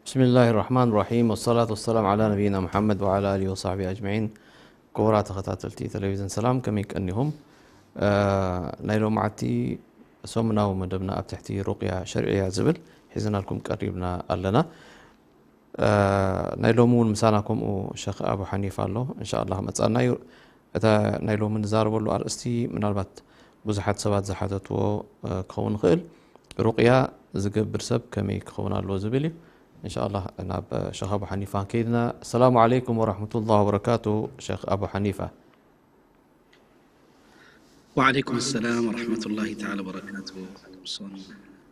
بسم الله الرحمن الرحيم، والصلاة والسلام على نبينا محمد وعلى آله وصحبه أجمعين. ክቡራት ተኸታተልቲ ቴሌቪዝን ሰላም፣ ከመይ ቀኒኹም? እ፣ ናይ ሎማዓቲ ሰሙናዊ መደብና ኣብ ትሕቲ ሩቅያ ሸርዕያ ዝብል ሒዝናልኩም ቀሪብና ኣለና። እ፣ ናይ ሎሚ እውን ምሳና ከምኡ ሸኽ ኣቡ ሓኒፋ ኣሎ። እንሻኣላህ መጻና እዩ። እታ ናይ ሎሚ ንዛረበሉ ኣርእስቲ ምናልባት ብዙሓት ሰባት ዝሓተትዎ፣ እ፣ ክኸውን ይኽእል። ሩቅያ ዝገብር ሰብ ከመይ ክኸውን ኣለዎ ዝብል እዩ። እንሻኣላህ ናብ ሸኽ ኣቡ ሓኒፋ ከይድና። ሰላሙ ዓለይኩም ወረሕመቱላህ ወበረካቱ። ሸኽ ኣቡ ሓኒፋ። ወዓለይኩም ሰላም ወረሕመቱላሂ ተዓላ ወበረካቱ። ሶን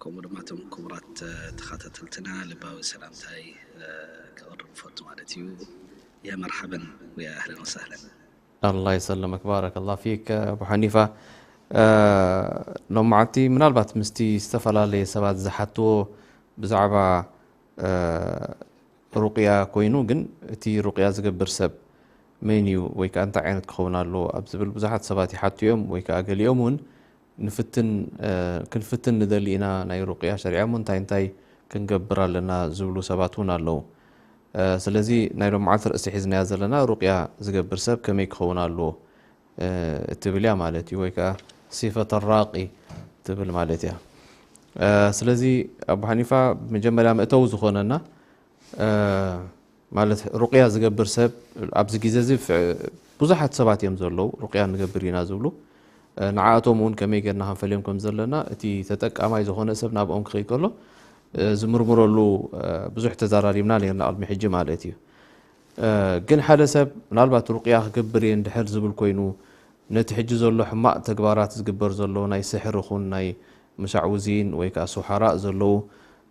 ከምኡ ድማ እቶም ክቡራት ተኸታተልትና ልባዊ ሰላምታይ ከቕርብ ፈቱ ማለት እዩ። ያ መርሓበን ወያ ኣህለን ወሳህለን። ኣላህ ይሰልመክ፣ ባረከላህ ፊክ ኣቡ ሓኒፋ። እ፣ ሎማዓቲ ምናልባት ምስቲ ዝተፈላለየ ሰባት ዝሓትዎ ብዛዕባ፣ እ፣ ሩቅያ ኮይኑ፣ ግን እቲ ሩቅያ ዝገብር ሰብ መን እዩ ወይ ከዓ እንታይ ዓይነት ክኸውን ኣለዎ ኣብ ዝብል ብዙሓት ሰባት ይሓቱ እዮም። ወይ ከዓ ገሊኦም እውን ንፍትን፣ እ፣ ክንፍትን ንደሊ ኢና ናይ ሩቅያ ሸሪዓ እሞ እንታይ እንታይ ክንገብር ኣለና ዝብሉ ሰባት እውን ኣለዉ። እ፣ ስለዚ ናይ ሎማዓልቲ ርእሲ ሒዝናያ ዘለና ሩቅያ ዝገብር ሰብ ከመይ ክኸውን ኣለዎ፣ እ፣ እትብል እያ ማለት እዩ። ወይ ከዓ ሲፈት ራቂ ትብል ማለት እያ። እ፣ ስለዚ ኣቡ ሓኒፋ መጀመርያ መእተዊ ዝኾነና፣ እ፣ ማለት ሩቅያ ዝገብር ሰብ ኣብዚ ግዜ እዚ ፍ-፣ ብዙሓት ሰባት እዮም ዘለዉ ሩቅያ ንገብር ኢና ዝብሉ። እ፣ ንዓኣቶም እውን ከመይ ጌርና ክንፈልዮም ከም ዘለና፣ እቲ ተጠቃማይ ዝኾነ ሰብ ናብኦም ክኸይድ ከሎ፣ እ፣ ዝምርምረሉ፣ እ፣ ብዙሕ ተዘራሪብና ነርና ቅድሚ ሕጂ ማለት እዩ። እ፣ ግን ሓደ ሰብ ምናልባት ሩቅያ ክገብር እየ እንድሕር ዝብል ኮይኑ፣ ነቲ ሕጂ ዘሎ ሕማቕ ተግባራት ዝግበር ዘሎ ናይ ስሕር ይኹን ናይ ምሻዕውዚን ወይ ከዓ ሱሓራእ ዘለዉ፣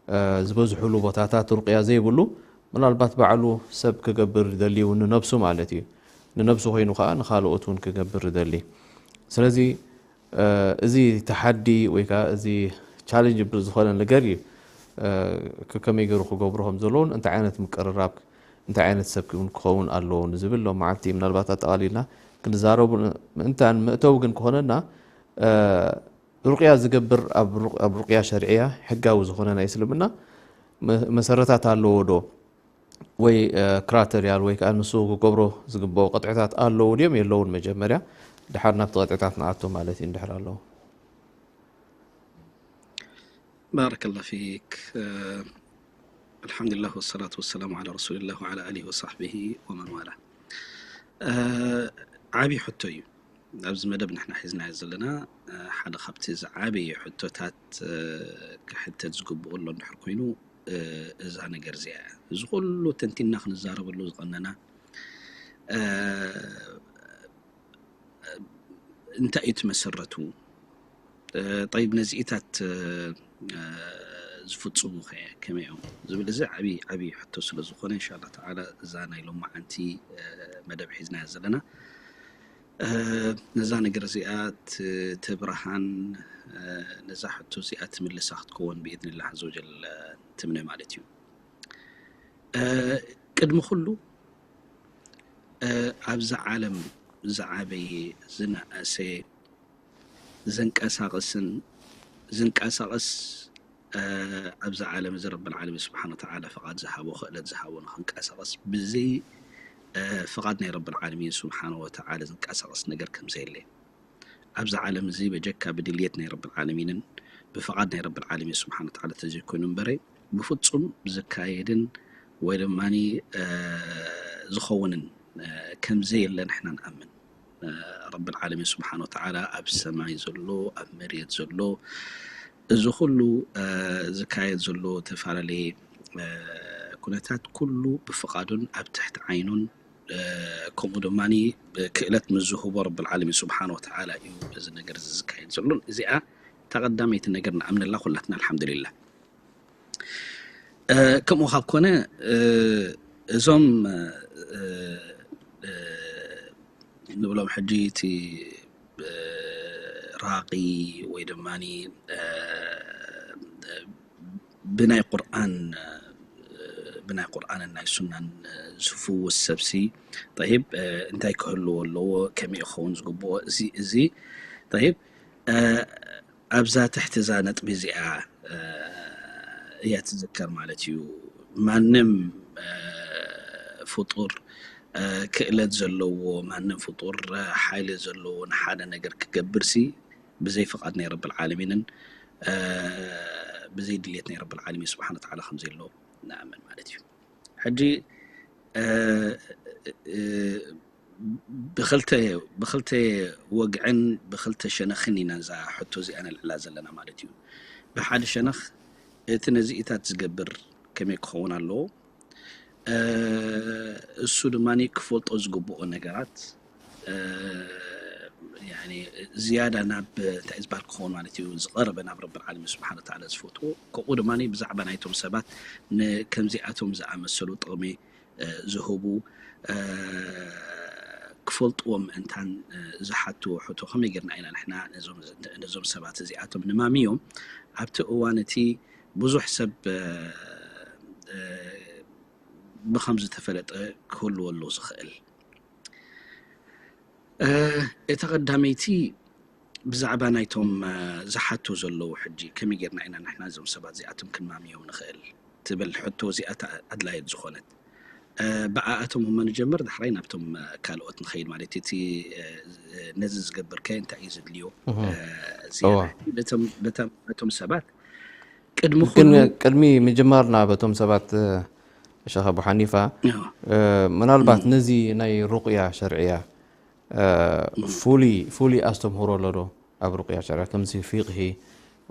እ፣ ዝበዝሕሉ ቦታታት ሩቅያ ዘይብሉ፣ ምናልባት ባዕሉ ሰብ ክገብር ይደሊ እውን ንነብሱ ማለት እዩ። ንነብሱ ኮይኑ ከዓ ንኻልኦት እውን ክገብር ይደሊ። ስለዚ፣ እ፣ እዚ ተሓዲ ወይ ከዓ እዚ ቻሌንጅ ዝኾነ ነገር እዩ። እ፣ ከ-፣ ከመይ ገይሩ ክገብሮ ከም ዘለዎን እንታይ ዓይነት ምቅርራብ፣ እንታይ ዓይነት ሰብ እውን ክኸውን ኣለዎ ንዝብል ሎማዓልቲ ምናልባት ኣጠቓሊልና ክንዛረቡ ምእንታን መእተዊ ግን ክኾነና፣ እ፣ ሩቅያ ዝገብር ኣብ ሩ-፣ ኣብ ሩቅያ ሸርዕያ ሕጋዊ ዝኾነ ናይ እስልምና መ-፣ መሰረታት ኣለዎ ዶ? ወይ፣ እ፣ ክራተርያል ወይ ከዓ ንሱ ክገብሮ ዝግብኦ ቅጥዕታት ኣለዉ ድዮም የለውን? መጀመርያ ድሓር ናብቲ ቅጥዕታት ንኣቶ ማለት እዩ እንድሕር ኣለዉ። ባረከላህ ፊክ። እ፣ ኣልሓምዱሊላህ ወሰላቱ ወሰላሙ ዓላ ረሱሊላህ ወዓላ ኣሊሂ ወሳሕቢሂ ወመን ዋላ። እ፣ ዓብዪ ሕቶ እዩ። ኣብዚ መደብ ንሕና ሒዝናዮ ዘለና፣ እ፣ ሓደ ካብቲ ዝዓበየ ሕቶታት፣ እ፣ ክሕተት ዝግብኦ ኣሎ እንድሕር ኮይኑ፣ እ፣ እዛ ነገር እዚኣ እያ። እዚ ኩሉ ተንቲንና ክንዛረበሉ ዝቐነና፣ እ፣ እንታይ እዩ እቲ መሰረቱ? እ፣ ጠይብ ነዚኢታት፣ እ፣ እ፣ ዝፍጽሙ ኸ ከመይ እዮም? ዝብል እዚ ዓብዪ፣ ዓብዪ ሕቶ ስለ ዝኾነ፣ እንሻላ ተዓላ እዛ ናይ ሎማዓንቲ፣ እ፣ መደብ ሒዝናያ ዘለና፣ እ፣ ነዛ ነገር እዚኣ ት-፣ ትብርሃን፣ እ፣ ነዛ ሕቶ እዚኣ ትምልሳ ክትከውን ብኢድንላህ ዓዘ ወጀል፣ እ፣ ትምነ ማለት እዩ። እ፣ ቅድሚ ኩሉ፣ እ፣ ኣብዛ ዓለም ዝዓበየ፣ ዝነኣሰ፣ ዘንቀሳቕስን፣ ዝንቀሳቐስ፣ እ፣ ኣብዛ ዓለም እዚ ረብል ዓለሚን ስብሓነ ወተዓላ ፍቓድ ዝሃቦ፣ ክእለት ዝሃቦ ንኽንቀሳቐስ፣ ብዘይ፣ እ፣ ፍቓድ ናይ ረብል ዓለሚን ስብሓነ ወተዓላ ዝንቀሳቐስ ነገር ከም ዘየለ፣ ኣብዛ ዓለም እዚ በጀካ ብድልየት ናይ ረብል ዓለሚንን ብፍቓድ ናይ ረብል ዓለሚን ስብሓነ ወተዓላ ተዘይኮይኑ እምበረ ብፍጹም ዝካየድን ወይ ድማ፣ እ፣ ዝኸውንን፣ እ፣ ከም ዘየለ ንሕና ንኣምን። እ፣ ረብል ዓለሚን ስብሓነ ወተዓላ ኣብ ሰማይ ዘሎ፣ ኣብ መሬት ዘሎ፣ እዚ ኩሉ፣ እ፣ ዝካየድ ዘሎ ዝተፈላለየ፣ እ፣ ኩነታት ኩሉ ብፍቓዱን ኣብ ትሕቲ ዓይኑን፣ እ፣ ከምኡ ድማ ክእለት ምስ ዝህቦ ረብል ዓለሚን ስብሓነ ወተዓላ እዩ እዚ ነገር እዚ ዝካየድ ዘሎን። እዚኣ እታ ቀዳመይቲ ነገር ንኣምነላ ኩላትና ኣልሓምዱሊላህ። እ፣ ከምኡ ካብ ኮነ፣ እ፣ እዞም፣ እ፣ እ፣ ንብሎም ሕጂ እቲ፣ እ፣ ራቂ ወይ ድማ፣ እ፣ ብናይ ቁርኣን፣ እ፣ ብናይ ቁርኣንን ናይ ሱናን፣ እ፣ ዝፍውስ ሰብሲ፣ ጠይብ፣ እ፣ እንታይ ክህልዎ ኣለዎ? ከመይ ክኸውን ዝግብኦ? እዚ፣ እዚ፣ ጠይብ፣ ኣብዛ ትሕቲ እዛ ነጥቢ እዚኣ እያ ትዝከር ማለት እዩ። ማንም ፍጡር ክእለት ዘለዎ፣ ማንም ፍጡር ሓይሊ ዘለዎ ንሓደ ነገር ክገብር ሲ ብዘይ ፍቓድ ናይ ረብል ዓለሚንን ብዘይ ድልየት ናይ ረብል ዓለሚን ስብሓን ወተዓላ ከም ዘሎ ንኣምን ማለት እዩ። ሕጂ ብክልተ ብክልተ ወግዕን ብክልተ ሸነኽን ኢና እዛ ሕቶ እዚኣ ነልዕላ ዘለና ማለት እዩ። ብሓደ ሸነኽ እቲ ነዚኢታት ዝገብር ከመይ ክኸውን ኣለዎ? እሱ ድማ ክፈልጦ ዝግብኦ ነገራት ዝያዳ ናብ እንታይ ዝበሃል ክኸውን ማለት እዩ፣ ዝቐረበ ናብ ረብል ዓለሚን ስብሓን ወተዓላ ዝፈትዎ። ከምኡ ድማ ብዛዕባ ናይቶም ሰባት ከምዚኣቶም ዝኣመሰሉ ጥቕሚ ዝህቡ ክፈልጥዎም ምእንታን ዝሓትዎ ሕቶ ከመይ ጌርና ኢና ንሕና ነዞም ሰባት እዚኣቶም ንማምዮም ኣብቲ እዋን እቲ ብዙሕ ሰብ ብኸም ዝተፈለጠ ክህልወሉ ዝኽእል። እቲ ቀዳመይቲ ብዛዕባ ናይቶም ዝሓቱ ዘለዉ ሕጂ ከመይ ጌርና ኢና ንሕና እዞም ሰባት እዚኣቶም ክንማምዮም ንኽእል ትብል ሕቶ እዚኣ ኣድላየት ዝኾነት። ብኣኣቶም እሞ ንጀምር፣ ዳሕራይ ናብቶም ካልኦት ንኸይድ ማለት እቲ ነዚ ዝገብር ከ እንታይ እዩ ዘድልዮ? በቶም ሰባት ቅድሚ ግን ኩሉ ቅድሚ ምጅማርና በቶም ሰባት ሸኽ ኣቡ ሓኒፋ ምናልባት ነዚ ናይ ሩቅያ ሸርዕያ ፍሉይ ፍሉይ ኣስተምህሮ ኣሎ ዶ ኣብ ሩቅያ ሸርዕያ ከምዚ ፊቅሂ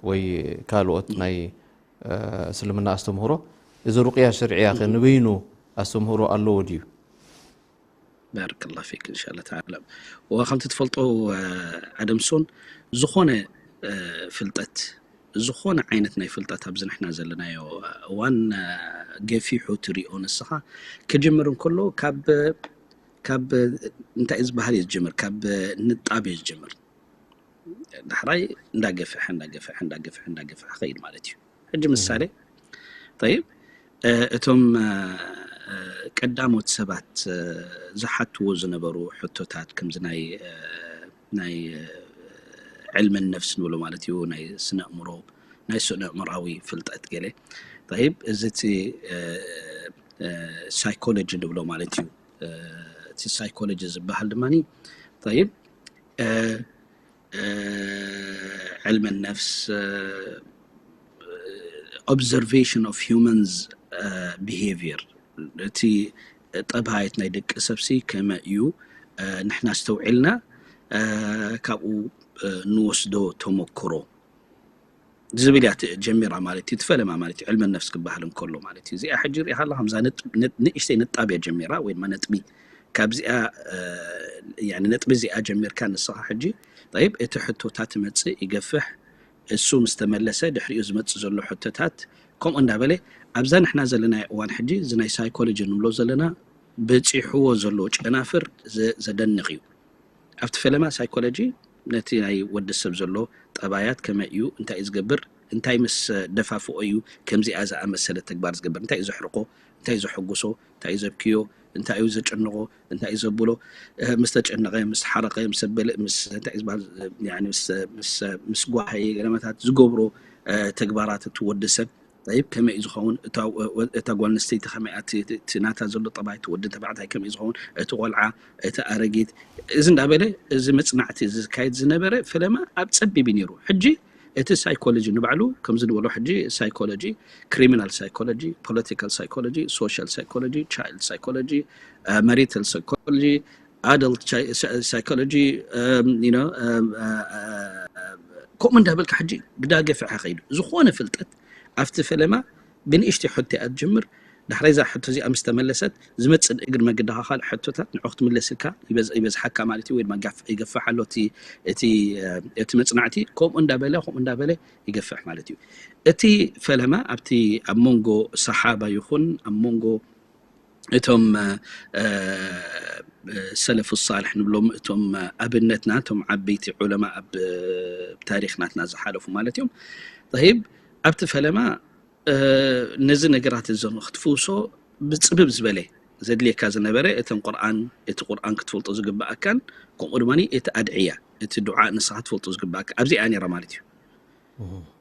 ወይ ካልኦት ናይ እስልምና ኣስተምህሮ? እዚ ሩቅያ ሸርዕያ ከ ንበይኑ ኣስተምህሮ ኣለዎ ድዩ? ባረከላሁ ፊክ እንሻላ ተዓላ። ወ ከምቲ ትፈልጦ ኣደምሶን ዝኾነ ፍልጠት ዝኾነ ዓይነት ናይ ፍልጠት ኣብዚ ንሕና ዘለናዮ እዋን ገፊሑ ትሪኦ ንስኻ ክጅምር እንከሎ ካብ ካብ እንታይ ዝበሃል እዩ ዝጅምር? ካብ ንጣብ እዩ ዝጅምር። ዳሕራይ እንዳገፍሐ እንዳገፍሐ እንዳገፍሐ እንዳገፍሐ ኸይድ ማለት እዩ። ሕጂ ምሳሌ ጠይብ እቶም ቀዳሞት ሰባት ዝሓትዎ ዝነበሩ ሕቶታት ከምዚ ናይ ናይ ዕልምን ነፍስ ንብሎ ማለት እዩ፣ ናይ ስነ ኣእምሮ ናይ ስነ ኣእምራዊ ፍልጠት ገለ ጠይብ እዚ እቲ ሳይኮሎጂ ንብሎ ማለት እዩ። እቲ ሳይኮሎጂ ዝበሃል ድማ ጠይብ ዕልመ ነፍስ observation of humans behavior እቲ ጠባየት ናይ ደቂ ሰብሲ ከመይ እዩ ንሕና ኣስተውዒልና ካብኡ ንወስዶ ተመክሮ ዝብል እያ ጀሚራ ማለት እዩ። ትፈለማ ማለት እዩ ዕልመ ነፍስ ክበሃል እንከሎ ማለት እዩ። እዚኣ ሕጂ ሪኢኻ ኣለኻ ከምዛ ንእሽተይ ንጣብ እያ ጀሚራ ወይ ድማ ነጥቢ ካብዚኣ ነጥቢ እዚኣ ጀሚርካ ንስኻ ሕጂ ጠይብ እቲ ሕቶታት ትመፅእ ይገፍሕ እሱ ምስ ተመለሰ ድሕሪኡ ዝመፅእ ዘሎ ሕቶታት ከምኡ እንዳበለ ኣብዛ ንሕና ዘለናዮ እዋን ሕጂ እዚ ናይ ሳይኮሎጂ ንብሎ ዘለና በፂሕዎ ዘሎ ጨናፍር ዘደንቕ እዩ። ኣብቲ ፈለማ ሳይኮሎጂ ነቲ ናይ ወዲ ሰብ ዘሎ ጠባያት ከመይ እዩ፣ እንታይ እዩ ዝገብር፣ እንታይ ምስ ደፋፍኦ እዩ ከምዚኣ ዝኣመሰለ ተግባር ዝገብር፣ እንታይ እዩ ዘሕርቆ፣ እንታይ እዩ ዘሐጉሶ፣ እንታይ እዩ ዘብክዮ፣ እንታይ እዩ ዘጨንቆ፣ እንታይ እዩ ዘብሎ፣ ምስ ተጨነቐ፣ ምስ ሓረቐ፣ ምስ ኣበለ፣ ምስ እንታይ እዩ ዝበሃል፣ ምስ ጓሃየ ገለመታት ዝገብሮ ተግባራት እቲ ወዲ ሰብ ጠይብ ከመይ እዩ ዝኸውን? እታ ጓል ኣንስተይቲ ከመይ እቲ ናታ ዘሎ ጠባይ፣ እቲ ወዲ ተባዕታይ ከመይ እዩ ዝኸውን? እቲ ቆልዓ፣ እቲ ኣረጊት፣ እዚ እንዳበለ እዚ መፅናዕቲ እዚ ዝካየድ ዝነበረ ፈለማ ኣብ ፀቢብ እዩ ነይሩ። ሕጂ እቲ ሳይኮሎጂ ንባዕሉ ከምዚ ንበሎ ሕጂ ሳይኮሎጂ፣ ክሪሚናል ሳይኮሎጂ፣ ፖለቲካል ሳይኮሎጂ፣ ሶሻል ሳይኮሎጂ፣ ቻይልድ ሳይኮሎጂ፣ ማሪታል ሳይኮሎጂ፣ ኣዳልት ሳይኮሎጂ ከምኡ እንዳበልካ ሕጂ ግዳ ገፍሐ ከይዱ ዝኾነ ፍልጠት ኣብቲ ፈለማ ብንእሽተይ ሕቶ እያ ትጅምር። ዳሕራይ እዛ ሕቶ እዚኣ ምስ ተመለሰት ዝመፅእ እግሪ መገድኻ ካልእ ሕቶታት ንዑ ክትምለስ ኢልካ ይበዝሓካ ማለት እዩ ወይ ድማ ይገፍሕ ኣሎ እቲ መፅናዕቲ። ከምኡ እንዳበለ ከምኡ እንዳበለ ይገፍሕ ማለት እዩ። እቲ ፈለማ ኣብቲ ኣብ መንጎ ሰሓባ ይኹን ኣብ መንጎ እቶም ሰለፉ ሳልሕ ንብሎም እቶም ኣብነትና እቶም ዓበይቲ ዑለማ ኣብ ታሪኽ ናትና ዝሓለፉ ማለት እዮም። ጠይብ ኣብቲ ፈለማ ነዚ ነገራት እዞም ክትፍውሶ ብፅብብ ዝበለ ዘድልየካ ዝነበረ እተን ቁርኣን እቲ ቁርኣን ክትፈልጦ ዝግበኣካን ከምኡ ድማ እቲ ኣድዕያ እቲ ዱዓ ንስኻ ትፈልጦ ዝግባእካ ኣብዚኣ ነይራ ማለት እዩ።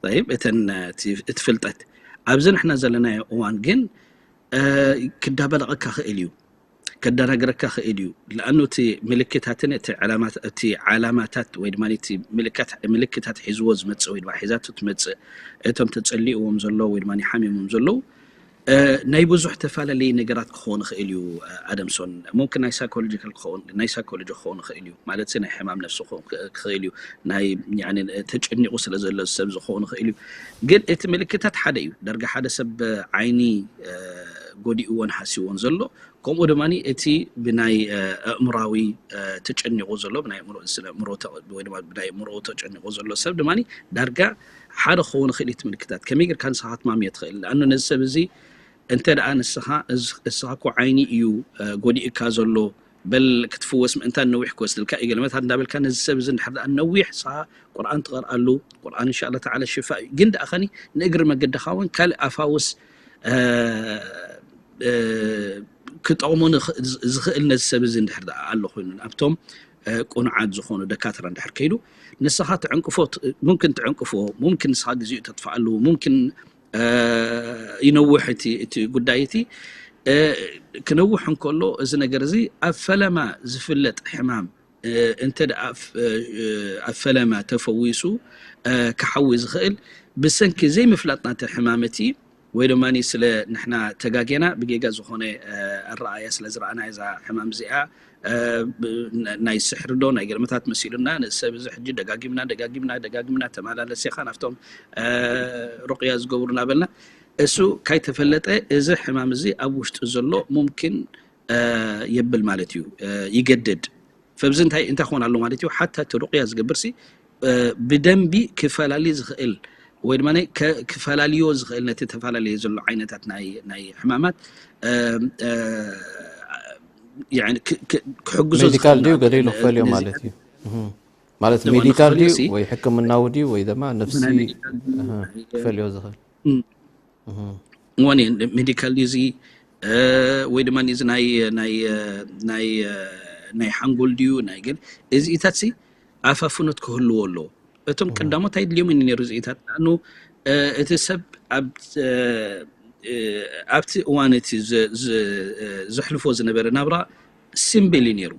ጠይብ፣ እተን እቲ ፍልጠት ኣብዚ ንሕና ዘለናዮ እዋን ግን ክዳበለቐካ ክእል እዩ፣ ከዳናግረካ ክእል እዩ። ለኣኑ እቲ ምልክታትን እቲ ዓላማታት ወይ ድማ እቲ ምልክታት ሒዝዎ ዝመፅእ ወይ ድማ ሒዛቶ ትመፅእ እቶም ተፀሊእዎም ዘለዉ ወይ ድማ ሓሚሞም ዘለዉ ናይ ብዙሕ ተፈላለየ ነገራት ክኸውን ይኽእል እዩ። ኣደምሶን ሙምክን ናይ ሳይኮሎጂካል ክኸውን ናይ ሳይኮሎጂ ክኸውን ይኽእል እዩ ማለት ናይ ሕማም ነፍሲ ክኸውን ክኽእል እዩ። ናይ ተጨኒቑ ስለ ዘሎ ሰብ ዝኸውን ይኽእል እዩ። ግን እቲ ምልክታት ሓደ እዩ። ዳርጋ ሓደ ሰብ ዓይኒ ጎዲእዎን ሓሲዎን ዘሎ ከምኡ ድማ እቲ ብናይ ኣእምራዊ ተጨኒቑ ዘሎ ብናይ ኣእምሮ ተጨኒቑ ዘሎ ሰብ ድማ ዳርጋ ሓደ ክኸውን ይኽእል እቲ ምልክታት። ከመይ ጌርካ ንስኻ ክትማምዮ ትኽእል? ለኣኑ ነዚ ሰብ እዚ እንተ ደኣ ንስኻ እስኻ እኮ ዓይኒ እዩ ጎዲእካ ዘሎ በል ክትፍወስ ምእንታን ነዊሕ ክወስድልካ እዩ ገለመታት እንዳበልካ ነዚ ሰብ እዚ እንድሕር ደኣ ነዊሕ ንስኻ ቁርኣን ትቐርኣሉ ቁርኣን እንሻላ ተዓላ ሽፋ እዩ። ግን ደኣ ኸኒ ንእግሪ መገድኻ እውን ካልእ ኣፋውስ ክጠቕሞ ዝኽእል ነዚ ሰብ እዚ እንድሕር ደኣ ኣሎ ኮይኑ ኣብቶም ቁኑዓት ዝኾኑ ደካትራ እንድሕር ከይዱ ንስኻ ትዕንቅፎ ሙምክን ትዕንቅፎ ሙምክን ንስኻ ግዜኡ ተጥፍኣሉ ሙምክን ይነውሕ እቲ እቲ ጉዳይ እቲ ክነውሕ እንከሎ እዚ ነገር እዚ ኣብ ፈለማ ዝፍለጥ ሕማም እንተ ደኣ ኣብ ፈለማ ተፈዊሱ ክሓዊ ዝኽእል ብሰንኪ ዘይምፍላጥ ናተ ሕማም እቲ ወይ ድማ ስለ ንሕና ተጋጌና ብጌጋ ዝኾነ ኣረኣያ ስለ ዝረኣና እዛ ሕማም እዚኣ ናይ ስሕሪ ዶ ናይ ገለመታት መሲሉና ንሰብ እዚ ሕጂ ደጋጊምና ደጋጊምና ደጋጊምና ተመላለስ ኢኻ ናብቶም ሩቅያ ዝገብሩ እናበልና እሱ ካይተፈለጠ እዚ ሕማም እዚ ኣብ ውሽጢ ዘሎ ሙምኪን የብል ማለት እዩ ይገድድ ፈብዚ እንታይ እንታይ ክኾን ኣሎ ማለት እዩ ሓታ እቲ ሩቅያ ዝገብርሲ ብደንቢ ክፈላሊ ዝኽእል ወይ ድማ ክፈላልዮ ዝኽእል ነቲ ተፈላለየ ዘሎ ዓይነታት ናይ ናይ ሕማማት ክሕግዞ ሜዲካል ድዩ ገለ ኢሉ ክፈልዮ ማለት እዩ ማለት ሜዲካል ድዩ ወይ ሕክምናዊ ድዩ ወይ ድማ ነፍሲ ክፈልዮ ዝኽእል እወኒ ሜዲካል ድዩ እዚ ወይ ድማ እዚ ናይ ናይ ናይ ናይ ሓንጎል ድዩ ናይ ገል እዚኢታት ሲ ኣፋፍኖት ክህልዎ ኣለዎ እቶም ቀዳሞት ኣይድልዮም እዩ ነሩ እዚኢታት ኑ እቲ ሰብ ኣብቲ እዋን እቲ ዘሕልፎ ዝነበረ ናብራ ሲምብል እዩ ነሩ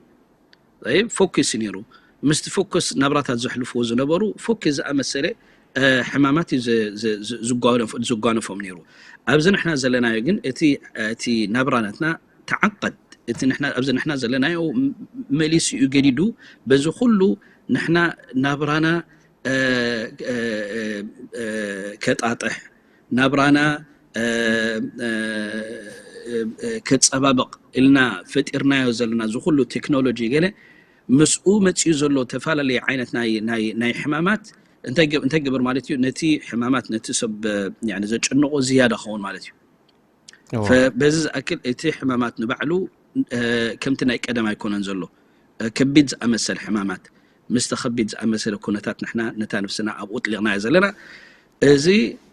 ፎከስ እዩ ነሩ ምስቲ ፎከስ ናብራታት ዘሕልፍዎ ዝነበሩ ፎከስ ዝኣመሰለ ሕማማት እዩ ዝጓነፎም ነይሩ ኣብዚ ንሕና ዘለናዮ ግን እቲ እቲ ናብራ ናትና ተዓቀድ እቲ ኣብዚ ንሕና ዘለናዮ መሊሱ እዩ ገዲዱ በዚ ኩሉ ንሕና ናብራና ከጣጥሕ ናብራና ከፀባበቕ ኢልና ፈጢርናዮ ዘለና እዚ ኩሉ ቴክኖሎጂ ገለ ምስኡ መፅኡ ዘሎ ተፈላለየ ዓይነት ናይ ናይ ናይ ሕማማት እንታይ እንታይ ግብር ማለት እዩ ነቲ ሕማማት ነቲ ሰብ ዘጨንቆ ዝያዳ ክኸውን ማለት እዩ በዚ ዝኣክል እቲ ሕማማት ንባዕሉ ከምቲ ናይ ቀደም ኣይኮነን ዘሎ ከቢድ ዝኣመሰል ሕማማት ምስቲ ከቢድ ዝኣመሰለ ኩነታት ንሕና ነታ ነብስና ኣብኡ ጥሊቕናዮ ዘለና እዚ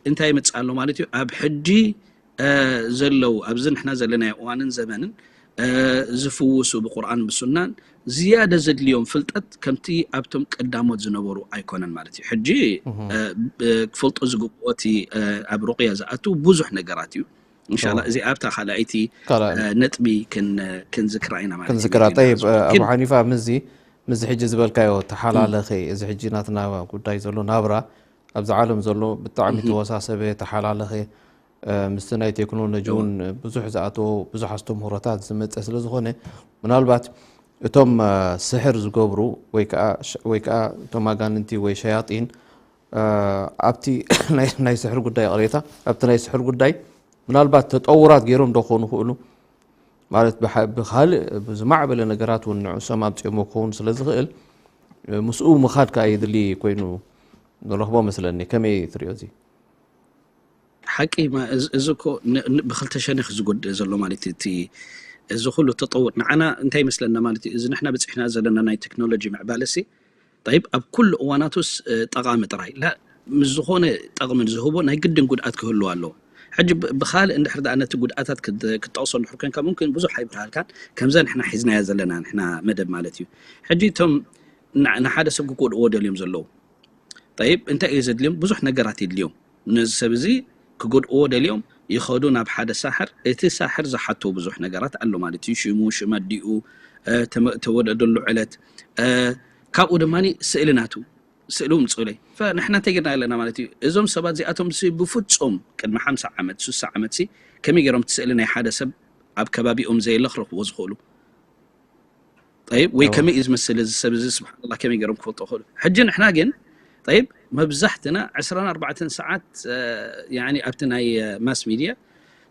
እንታይ ይመፅእ ኣሎ ማለት እዩ ኣብ ሕጂ ዘለዉ ኣብዚ ንሕና ዘለናዮ እዋንን ዘመንን ዝፍውሱ ብቁርኣን ብሱናን ዝያደ ዘድልዮም ፍልጠት ከምቲ ኣብቶም ቀዳሞት ዝነበሩ ኣይኮነን ማለት እዩ ሕጂ ክፈልጦ ዝግብኦ እቲ ኣብ ሩቅያ ዝኣቱ ብዙሕ ነገራት እዩ እንሻላ እዚ ኣብታ ካልኣይቲ ነጥቢ ክንዝክራ ኢና ማለት ክንዝክራ ጠይብ ኣቡ ሓኒፋ ምዚ ምዚ ሕጂ ዝበልካዮ ተሓላለኸ እዚ ሕጂ ናትና ጉዳይ ዘሎ ናብራ ኣብዚ ዓለም ዘሎ ብጣዕሚ ተወሳሰበ ተሓላለኸ ምስቲ ናይ ቴክኖሎጂ እውን ብዙሕ ዝኣተዎ ብዙሕ ኣስተምህሮታት ዝመፀ ስለ ዝኾነ ምናልባት እቶም ስሕር ዝገብሩ ወይ ከዓ እቶም ኣጋንንቲ ወይ ሸያጢን ኣብቲ ናይ ስሕር ጉዳይ ቅሬታ ኣብቲ ናይ ስሕር ጉዳይ ምናልባት ተጠውራት ገይሮም ዶ ክኾኑ ክእሉ ማለት ብካልእ ብዝማዕበለ ነገራት እውን ንዕሶም ኣምፅኦሞ ክኸውን ስለ ዝኽእል ምስኡ ምኻድ ከዓ የድሊ ኮይኑ ንረኽቦ መስለኒ ከመይ ትሪኦ እዚ ሓቂ እዚ እኮ ብክልተ ሸነክ ዝጎድእ ዘሎ ማለት እቲ እዚ ኩሉ ተጠውር ንዓና እንታይ ይመስለና ማለት እዩ እዚ ንሕና በፂሕና ዘለና ናይ ቴክኖሎጂ ምዕባለሲ ጠይብ ኣብ ኩሉ እዋናቱስ ጠቃሚ ጥራይ ላ ምስ ዝኾነ ጠቅሚ ዝህቦ ናይ ግድን ጉድኣት ክህልዎ ኣለዎ ሕጂ ብካልእ እንድሕር ደኣ ነቲ ጉድኣታት ክትጠቅሶ እንድሕር ኮንካ ሙምክን ብዙሕ ኣይብርሃልካን ከምዛ ንሕና ሒዝናያ ዘለና ንሕና መደብ ማለት እዩ ሕጂ እቶም ንሓደ ሰብ ክጎድእዎ ደልዮም ዘለዉ። ጠይብ፣ እንታይ እዩ ዘድልዮም? ብዙሕ ነገራት የድልዮም። ነዚ ሰብ እዚ ክጎድእዎ ደልዮም ይኸዱ ናብ ሓደ ሳሕር። እቲ ሳሕር ዝሓቶ ብዙሕ ነገራት ኣሎ ማለት እዩ። ሽሙ፣ ሽም ኣዲኡ፣ ተወለደሉ ዕለት፣ ካብኡ ድማ ስእሊ ናቱ፣ ስእሊ ምፅኡለይ። ንሕና እንታይ ጌርና ኣለና ማለት እዩ? እዞም ሰባት እዚኣቶም ብፍፁም ቅድሚ ሓምሳ ዓመት፣ ሱሳ ዓመት ከመይ ገይሮም እቲ ስእሊ ናይ ሓደ ሰብ ኣብ ከባቢኦም ዘየለ ክረኽብዎ ዝኽእሉ? ጠይብ፣ ወይ ከመይ እዩ ዝመስል እዚ ሰብ እዚ? ስብሓንላ፣ ከመይ ገይሮም ክፈልጡ ክኽእሉ? ሕጂ ንሕና ግን፣ ጠይብ፣ መብዛሕትና ዕስራን ኣርባዕተን ሰዓት ኣብቲ ናይ ማስ ሚድያ፣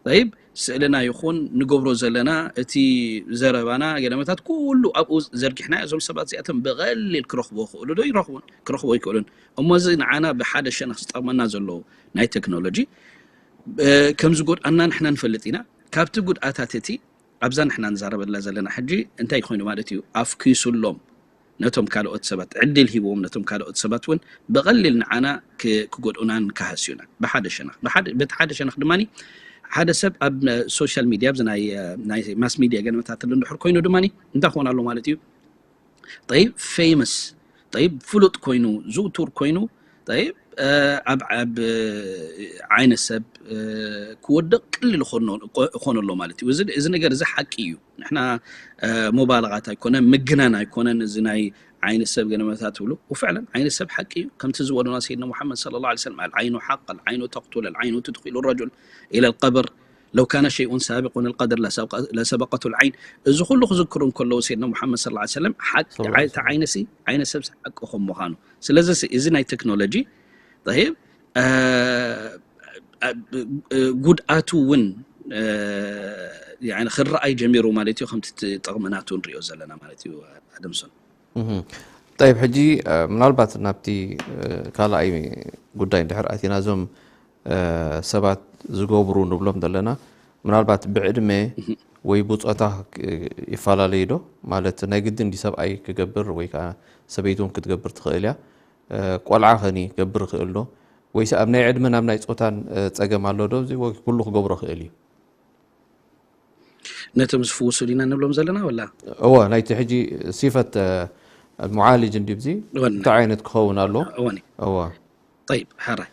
ጠይብ፣ ስእልና ይኹን ንገብሮ ዘለና እቲ ዘረባና ገለመታት ኩሉ ኣብኡ ዘርጊሕና፣ እዞም ሰባት እዚኣቶም ብቐሊል ክረኽቦ ክእሉ ዶ ይረኽቡን ክረኽቦ ይክእሉን። እሞ እዚ ንዓና ብሓደ ሸነኽ ዝጠቕመና ዘሎ ናይ ቴክኖሎጂ ከም ዝጎድኣና ንሕና ንፈልጥ ኢና። ካብቲ ጉድኣታት እቲ ኣብዛ ንሕና ንዛረበላ ዘለና ሕጂ እንታይ ኮይኑ ማለት እዩ? ኣፍኪሱሎም ነቶም ካልኦት ሰባት፣ ዕድል ሂብዎም ነቶም ካልኦት ሰባት እውን ብቐሊል ንዓና ክጎድኡናን ክሃስዩናን ብሓደ ሸነኽ። በቲ ሓደ ሸነኽ ድማ ሓደ ሰብ ኣብ ሶሻል ሚድያ፣ ኣብዚ ናይ ማስ ሚድያ ገለመታት እንድሕር ኮይኑ ድማ እንታይ ክኾን ኣሎ ማለት እዩ? ጠይብ፣ ፌመስ፣ ጠይብ፣ ፍሉጥ ኮይኑ፣ ዝውቱር ኮይኑ፣ ጠይብ፣ ኣብ ኣብ ዓይነ ሰብ ክወድቕ ቅልል ይኾኖ ኣሎ ማለት እዩ። እዚ ነገር እዚ ሓቂ እዩ። ንሕና ሙባለቓት ኣይኮነን፣ ምግናን ኣይኮነን። እዚ ናይ ዓይነ ሰብ ገለመታት ትብሉ፣ ወፍዕለን ዓይነ ሰብ ሓቂ እዩ። ከምቲ ዝበሉና ሰይድና ሙሓመድ ሰለላሁ ዐለይሂ ወሰለም፣ العين حق، العين تقتل، العين تدخل الرجل إلى القبر، لو كان شيء سابق القدر لسبقته العين። እዚ ኩሉ ክዝክሩ እንከለዉ ሰይድና ሙሓመድ ሰለላሁ ዐለይሂ ወሰለም፣ ሓቂ፣ ሰለላሁ ዐለይሂ ወሰለም። ዓይነሲ፣ ዓይነ ሰብ ሓቂ ከም ምዃኑ። ስለዚ እዚ ናይ ቴክኖሎጂ፣ ጠይብ፣ ጉድኣቱ እውን ክረኣይ ጀሚሩ ማለት እዩ። ከምቲ ጥቕሚ ናቱ ንሪኦ ዘለና ማለት እዩ። ኣደምሶን። ጠይብ፣ ሕጂ ምናልባት ናብቲ ካልኣይ ጉዳይ እንድሕር ኣቲና፣ እዞም ሰባት ዝገብሩ ንብሎም ዘለና፣ ምናልባት ብዕድመ ወይ ብፆታ ይፈላለዩ ዶ? ማለት ናይ ግድን እንዲ ሰብኣይ ክገብር ወይ ከዓ ሰበይቲ እውን ክትገብር ትኽእል እያ? ቆልዓ ኸኒ ክገብር ይኽእል ዶ? ወይስ ኣብ ናይ ዕድመን ኣብ ናይ ፆታን ፀገም ኣሎ ዶ? እዚ ወይ ኩሉ ክገብሮ ይኽእል እዩ? ነቶም ዝፍውሱ ዲና ንብሎም ዘለና ወላ? እወ፣ ናይቲ ሕጂ ሲፈት ሙዓልጅ እንዲ ብዚ እንታይ ዓይነት ክኸውን ኣሎ? እወ። ጠይብ፣ ሓራይ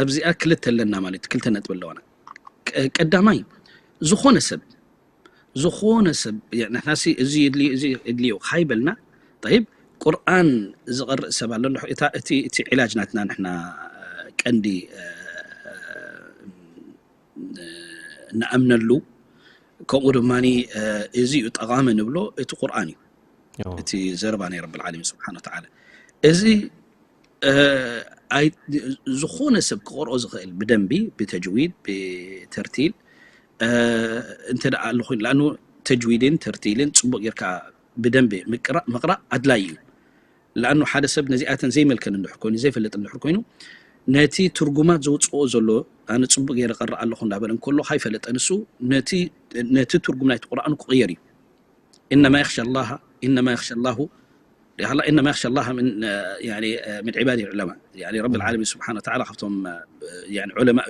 ኣብዚኣ ክልተ ኣለና ማለት ክልተ ነጥቢ ኣለዋና። ቀዳማይ፣ ዝኾነ ሰብ ዝኾነ ሰብ ንሕናሲ እዚ የድልዮ እዚ የድልዮ ካይበልና፣ ጠይብ፣ ቁርኣን ዝቐርእ ሰብ ኣሎ። እቲ ዕላጅ ናትና ንሕና ቀንዲ ንኣምነሉ፣ ከምኡ ድማ እዚ እዩ ጠቓሚ ንብሎ፣ እቲ ቁርኣን እዩ። እቲ ዘረባ ናይ ረብል ዓለሚን ስብሓን ወተዓላ። እዚ ዝኾነ ሰብ ክቐርኦ ዝኽእል ብደንቢ ብተጅዊድ ብተርቲል እንተ ደኣ ኣሎ ኮይኑ፣ ለኣኑ ተጅዊድን ተርቲልን ፅቡቕ ጌርካ ብደንቢ ምቅራእ ኣድላይ እዩ። ለኣኑ ሓደ ሰብ ነዚኣተን ዘይመልከን እንድሕር ኮይኑ ዘይፈልጥ እንድሕር ኮይኑ ነቲ ትርጉማት ዘውፅኦ ዘሎ ኣነ ፅቡቅ ገይረ ቀርእ ኣለኹ እንዳበለ እንከሎ ካይፈለጠ ንሱ ነቲ ነቲ ትርጉም ናይቲ ቁርኣን ክቕየር እዩ። إنما يخشى الله إنما يخشى الله إنما يخشى الله من يعني من عباده العلماء يعني رب العالمين سبحانه وتعالى ካብቶም يعني علماء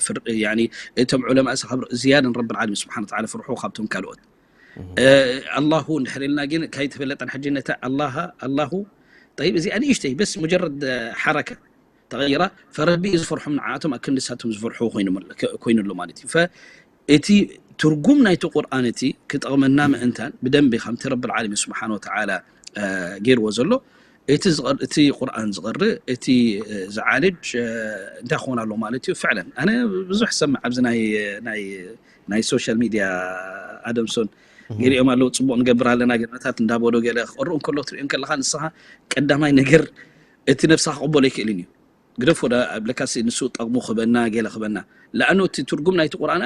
يعني እቶም علماء ዝያዳ رب العالمين سبحانه وتعالى ፍርሑ ካብቶም ካልኦት ኣላሁ እንድሕር ኢልና ግን ካይተፈለጠን ሕጂ ነታ ኣላሃ ኣላሁ ጠይብ እዚኣ ንእሽተይ በስ ሙጀረድ ሓረካ ተቐይራ ፈረቢ እዩ ዝፈርሖም ንዓቶም ኣብ ክንዲ ሳቶም ዝፈርሑ ኮይኑሎ ማለት እዩ። እቲ ትርጉም ናይቲ ቁርኣን እቲ ክጠቕመና ምእንታን ብደንቢ ከምቲ ረብል ዓለሚን ስብሓን ወተዓላ ገይርዎ ዘሎ እቲ ቁርኣን ዝቐርእ እቲ ዝዓልጅ እንታይ ክኾን ኣሎ ማለት እዩ። ፍዕለን ኣነ ብዙሕ ሰምዕ ኣብዚ ናይ ናይ ሶሻል ሚድያ ኣደምሶን ገሊኦም ኣለዉ ፅቡቅ ንገብር ኣለና ገለታት እንዳበሎ ገለ ክቀርኡ እንከሎ ክትሪኦ ከለካ ንስኻ ቀዳማይ ነገር እቲ ነብስኻ ክቅበሎ ኣይክእልን እዩ። ግደፎ ዳ ኣብለካሲ ንሱ ጠቕሙ ክበና ገለ ክበና ለኣኑ እቲ ትርጉም ናይቲ ቁርኣን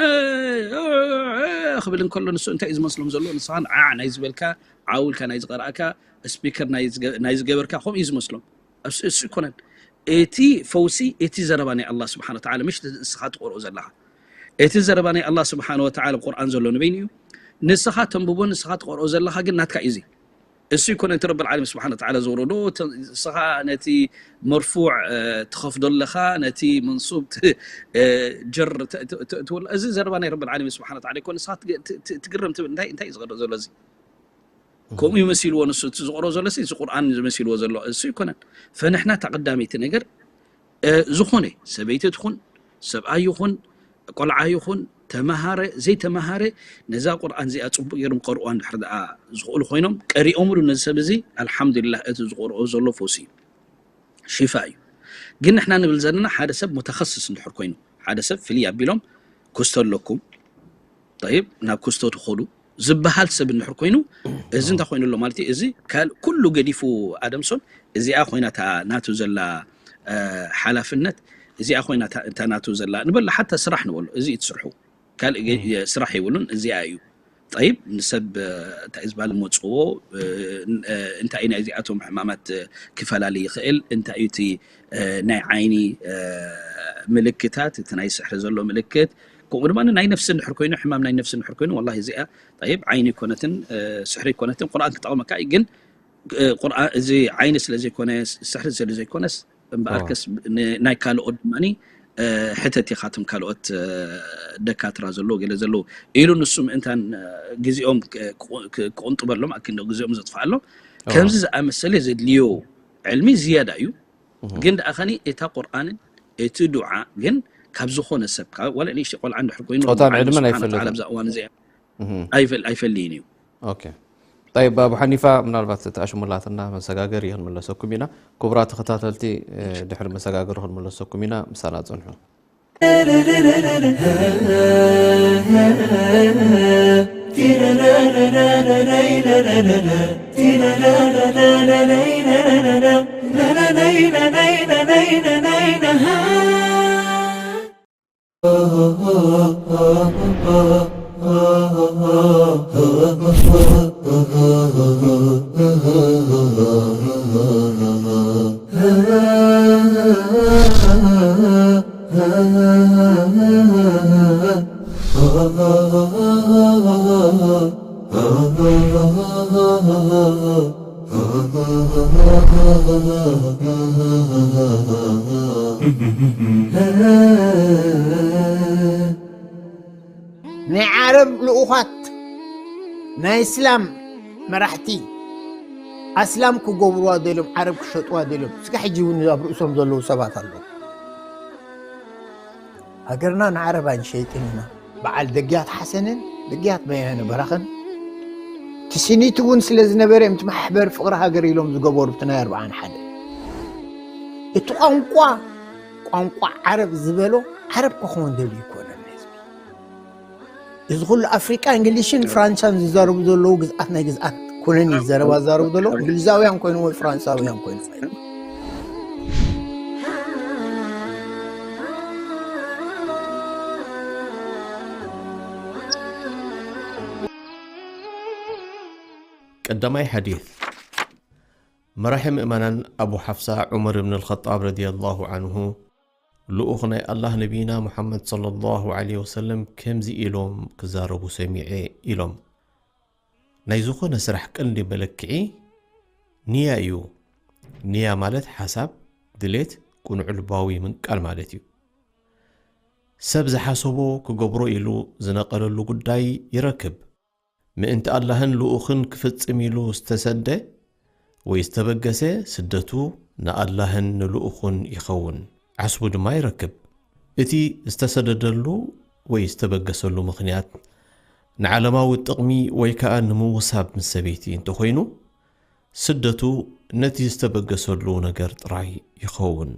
ክብል እንከሎ ንሱ እንታይ እዩ ዝመስሎም ዘሎ ንስኻ ዓዕ ናይ ዝበልካ ዓው ኢልካ ናይ ዝቀርኣካ ስፒከር ናይ ዝገበርካ ከምኡ እዩ ዝመስሎም። እሱ ኣይኮነን እቲ ፈውሲ እቲ ዘረባ ናይ ኣላህ ስብሓን ወተዓላ ምሽ ንስኻ ትቆርኦ ዘለኻ እቲ ዘረባ ናይ ኣላህ ስብሓን ወተዓላ ቁርኣን ዘሎ ንበይኑ እዩ ንስኻ ተንብቦ ንስኻ ትቆርኦ ዘለኻ ግን ናትካ እዩ እዚ እሱ ይኮነ እቲ ረብል ዓለም ስብሓን ወተዓላ ዘውረዶ ንስኻ ነቲ መርፉዕ ትኸፍዶ ኣለኻ ነቲ መንሱብ ጀር ትወሎ እዚ ዘረባ ናይ ረብል ዓለም ስብሓን ወተዓላ ይኮነ ንስኻ ትግረም ትብል እንታይ እንታይ እዩ ዝቀርእ ዘሎ እዚ ከምኡ ይመሲልዎ ንሱ እቲ ዝቕርኦ ዘሎ ሲ እዚ ቁርኣን ዝመሲልዎ ዘሎ እሱ ይኮነን። ፈንሕና እታ ቀዳመይቲ ነገር ዝኾነ ሰበይቲ ትኹን ሰብኣይ ይኹን ቆልዓ ይኹን ተማሃረ ዘይተማሃረ ነዛ ቁርኣን እዚኣ ፅቡቅ ገይሮም ቀርዋ እንድሕር ደኣ ዝኽእሉ ኮይኖም ቀሪኦምሉ ነዚ ሰብ እዚ ኣልሓምዱሊላህ እቲ ዝቕርኦ ዘሎ ፈውሲ እዩ። ሽፋ እዩ። ግን ንሕና ንብል ዘለና ሓደ ሰብ ሙተኸስስ እንድሕር ኮይኑ ሓደ ሰብ ፍልይ ኣቢሎም ክስቶ ኣለኩም ጠይብ ናብ ክስቶ ትኸዱ ዝበሃል ሰብ እንድሕር ኮይኑ እዚ እንታይ ኮይኑ ኣሎ ማለት እዩ። እዚ ካል ኩሉ ገዲፉ ኣደምሶን እዚኣ ኮይና እታ ናቱ ዘላ ሓላፍነት እዚኣ ኮይና እታ ናቱ ዘላ ንበላ ሓታ ስራሕ ንበሎ እዚ እዩ ትስርሑ ካልእ ስራሕ የብሉን እዚኣ እዩ። ጠይብ ንሰብ እንታይ እዩ ዝበሃል መፅዎ እንታይ እዩ ናይዚኣቶም ሕማማት ክፈላለ ይኽእል እንታይ እዩ እቲ ናይ ዓይኒ ምልክታት እቲ ናይ ስሕሪ ዘሎ ምልክት ከምኡ ድማ ናይ ነፍሲ እንድሕር ኮይኑ ሕማም ናይ ነፍሲ እንድሕር ኮይኑ ወላሂ እዚኣ ጠይብ ዓይኒ ይኮነትን ስሕሪ ይኮነትን ቁርኣን ክጠቕመካ እዩ ግን ቁርኣን እዚ ዓይኒ ስለ ዘይኮነ ስሕሪ ስለ ዘይኮነስ እምበኣርከስ ናይ ካልኦት ድማ ሕተት ኢኻቶም ካልኦት ደካትራ ዘለዎ ገለ ዘለዎ ኢሉ ንሱ ምእንታን ግዜኦም ክቁንጥበሎም ኣክንዶ ግዜኦም ዘጥፍኣሎም ከምዚ ዝኣመሰለ ዘድልዮ ዕልሚ ዝያዳ እዩ። ግን ደኣ ኸኒ እታ ቁርኣንን እቲ ዱዓ ግን ካብ ዝኾነ ሰብ ካብ ወላ ንእሽተይ ቆልዓ እንድሕር ኮይኑ ጾታን ዕድመን ኣይፈልጥን። ኣብዛ እዋን እዚኣ ኣይፈል- ኣይፈልይን እዩ። ኦኬ። ጠይብ፣ ኣቡ ሓኒፋ፣ ምናልባት እቲ ኣሽሙላትና መሰጋገሪ ክንምለሰኩም ኢና። ክቡራት ተኸታተልቲ፣ እ፣ ድሕሪ መሰጋገሪ ክንምለሰኩም ኢና። ምሳና ጽንሑ። ናይ ዓረብ ልኡኻት ናይ እስላም መራሕቲ ኣስላም ክገብርዋ ደልዮም ዓረብ ክሸጥዋ ደልዮም እስካ ሕጂ እውን ኣብ ርእሶም ዘለዉ ሰባት ኣለዉ። ሃገርና ንዓረብ ኣይንሸይጥን ኢና። በዓል ደግያት ሓሰንን ደግያት በያነ በራኸን ትስኒት እውን ስለ ዝነበረ እዮም እቲ ማሕበር ፍቕሪ ሃገር ኢሎም ዝገበሩ እቲ ናይ ኣርብዓን ሓደ እቲ ቋንቋ ቋንቋ ዓረብ ዝበሎ ዓረብ ክኸውን ደልዩ ይኮነን ህዝቢ እዚ ኩሉ ኣፍሪቃ እንግሊሽን ፍራንሳን ዝዛረቡ ዘለዉ ግዝኣት ናይ ግዝኣት ኩነን እዩ ዘረባ ዝዛረቡ ዘለዉ እንግሊዛውያን ኮይኑ ወይ ፍራንሳውያን ኮይኑ ቀዳማይ ሓዲት መራሒ ምእመናን ኣቡ ሓፍሳ ዑመር እብን ኣልኸጣብ ረዲየላሁ ዓንሁ ልኡኽ ናይ ኣላህ ነቢይና ሙሓመድ ሰለላሁ ዓለይሂ ወሰለም ከምዚ ኢሎም ክዛረቡ ሰሚዐ ኢሎም። ናይ ዝኾነ ስራሕ ቀንዲ መለክዒ ንያ እዩ። ንያ ማለት ሓሳብ፣ ድሌት፣ ቅኑዕ ልባዊ ምንቃል ማለት እዩ። ሰብ ዝሓሰቦ ክገብሮ ኢሉ ዝነቐለሉ ጉዳይ ይረክብ። ምእንቲ ኣላህን ልኡኽን ክፍጽም ኢሉ ዝተሰደ ወይ ዝተበገሰ ስደቱ ንኣላህን ንልኡኹን ይኸውን፣ ዓስቡ ድማ ይረክብ። እቲ ዝተሰደደሉ ወይ ዝተበገሰሉ ምኽንያት ንዓለማዊ ጥቕሚ ወይ ከኣ ንምውሳብ ምስ ሰበይቲ እንተኾይኑ፣ ስደቱ ነቲ ዝተበገሰሉ ነገር ጥራይ ይኸውን።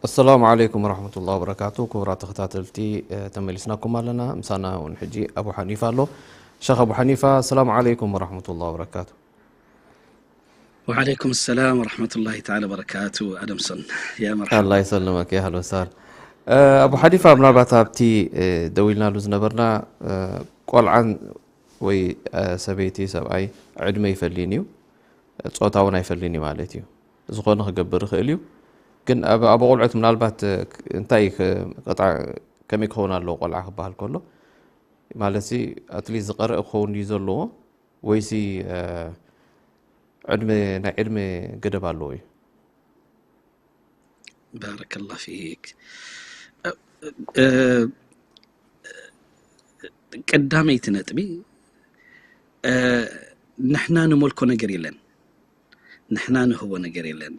ኣሰላሙ ዓለይኩም ወረሕመቱላሂ ወበረካቱ። ክቡራት ተኸታተልቲ፣ እ፣ ተመሊስናኩም ኣለና። ምሳና እውን ሕጂ ኣቡ ሓኒፋ ኣሎ። ሸኽ ኣቡ ሓኒፋ፣ ኣሰላሙ ዓለይኩም ወረሕመቱላሂ ወበረካቱ። ወዓለይኩም ሰላም ወረሕመቱላሂ ተዓላ በረካቱ። ኣደምሶን፣ ያ መርሓባ። ኣላህ ይሰልመክ፣ ያ ኣህለን ወሳህለን። እ፣ ኣቡ ሓኒፋ፣ ምናልባት ኣብቲ፣ እ፣ ደዊልናሉ ዝነበርና፣ እ፣ ቆልዓን ወይ፣ እ፣ ሰበይቲ ሰብኣይ ዕድመ ይፈልይን እዩ፣ ጾታ እውን ኣይፈልይን እዩ ማለት እዩ። ዝኾነ ክገብር ይኽእል እዩ። ግን ኣብ፣ ኣብ ቆልዑት ምናልባት፣ እ፣ እንታይ ክ-፣ ቅጣዕ ከመይ ክኸውን ኣለዎ ቆልዓ ክበሃል ከሎ? ማለት ሲ ኣትሊስት ዝቐረአ ክኸውን ድዩ ዘለዎ ወይሲ፣ እ፣ ዕድመ፣ ናይ ዕድመ ገደብ ኣለዎ እዩ? ባረከላህ ፊክ። እ፣ እ፣ ቀዳመይቲ ነጥቢ፣ እ፣ ንሕና ንመልኮ ነገር የለን፣ ንሕና ንህቦ ነገር የለን፣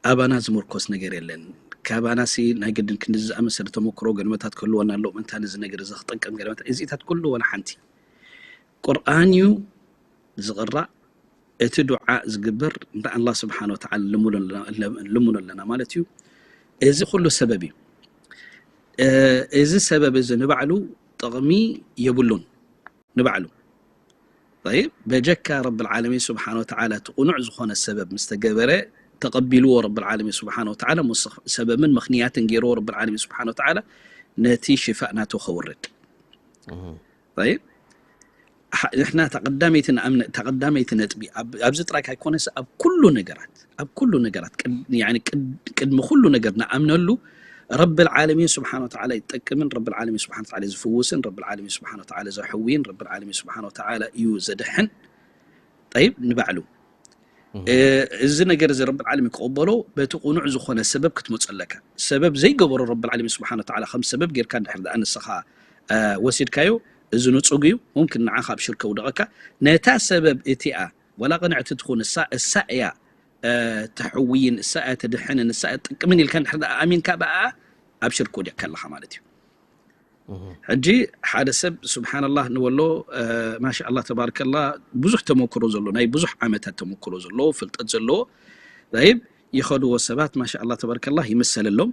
ኣባና ዝምርኮስ ነገር የለን። ካባናሲ ናይ ግድን ክንዲ ዝኣመሰለ ተመክሮ ገድመታት ክህልወና ኣለዎ። ምንታ ነዚ ነገር እዚ ክጠቅም ገድመታት እዚታት ኩሉ ወላ ሓንቲ። ቁርኣን እዩ ዝቕራእ፣ እቲ ዱዓ ዝግበር ንኣላህ ስብሓነ ወተዓላ ልምኖ ኣለና፣ ልምኖ ኣለና ማለት እዩ። እዚ ኩሉ ሰበብ እዩ። እ፣ እዚ ሰበብ እዚ ንባዕሉ ጥቕሚ የብሉን። ንባዕሉ። ጠይብ፣ በጀካ ረብል ዓለሚን ስብሓነ ወተዓላ እቲ ቁኑዕ ዝኾነ ሰበብ ምስ ተገበረ፣ ተቐቢልዎ ረብል ዓለሚን ስብሓነ ወተዓላ፣ ምስ ሰበብን ምኽንያትን ገይርዎ ረብል ዓለሚን ስብሓነ ወተዓላ ነቲ ሽፋእ ናቱ ከውርድ። ጠይብ፣ ሓ-፣ ንሕና እታ ቀዳመይቲ ንኣምነ-፣ እታ ቀዳመይቲ ነጥቢ፣ ኣብ-፣ ኣብዚ ጥራይ ካይኮነስ፣ ኣብ ኩሉ ነገራት፣ ኣብ ኩሉ ነገራት፣ ቅድ-፣ ያኒ ቅድ-፣ ቅድሚ ኩሉ ነገር ንኣምነሉ፣ ረብል ዓለሚን ስብሓነ ወተዓላ ይጠቅምን፣ ረብል ዓለሚን ስብሓነ ወተዓላ ዝፍውስን፣ ረብል ዓለሚን ስብሓነ ወተዓላ ዘሕውይን፣ ረብል ዓለሚን ስብሓነ ወተዓላ እዩ ዘድሕን። ጠይብ፣ ንባዕሉ። እ፣ እዚ ነገር እዚ ረብል ዓለሚን ክቕበሎ፣ በቲ ቁኑዕ ዝኾነ ሰበብ ክትመጾ ኣለካ። ሰበብ ዘይገበሮ ረብል ዓለሚን ስብሓነ ወተዓላ ከም ሰበብ ጌርካ እንድሕር ደኣ ንስኻ፣ እ፣ ወሲድካዮ፣ እዚ ንጹግ እዩ። ሙምኪን ንዓኻ ኣብ ሽርክ ከውድቐካ። ነታ ሰበብ እቲኣ፣ ዋላ ቅንዕቲ ትኹን እሳ፣ እሳ እያ፣ እ፣ ተሕውይን፣ እሳ እያ ተድሕንን፣ እሳ እያ ትጥቅምን ኢልካ እንድሕር ደኣ ኣሚንካ ብኣ፣ ኣብ ሽርክ ወዲቕካ ኣለኻ ማለት እዩ። ሕጂ ሓደ ሰብ ስብሓንላህ ንበሎ፣ እ፣ ማሻኣላህ ተባርከላህ፣ ብዙሕ ተመክሮ ዘሎ፣ ናይ ብዙሕ ዓመታት ተመክሮ ዘለዎ፣ ፍልጠት ዘለዎ፣ ጠይብ፣ ይኸድዎ ሰባት ማሻኣላህ ተባርከላህ ይምሰለሎም።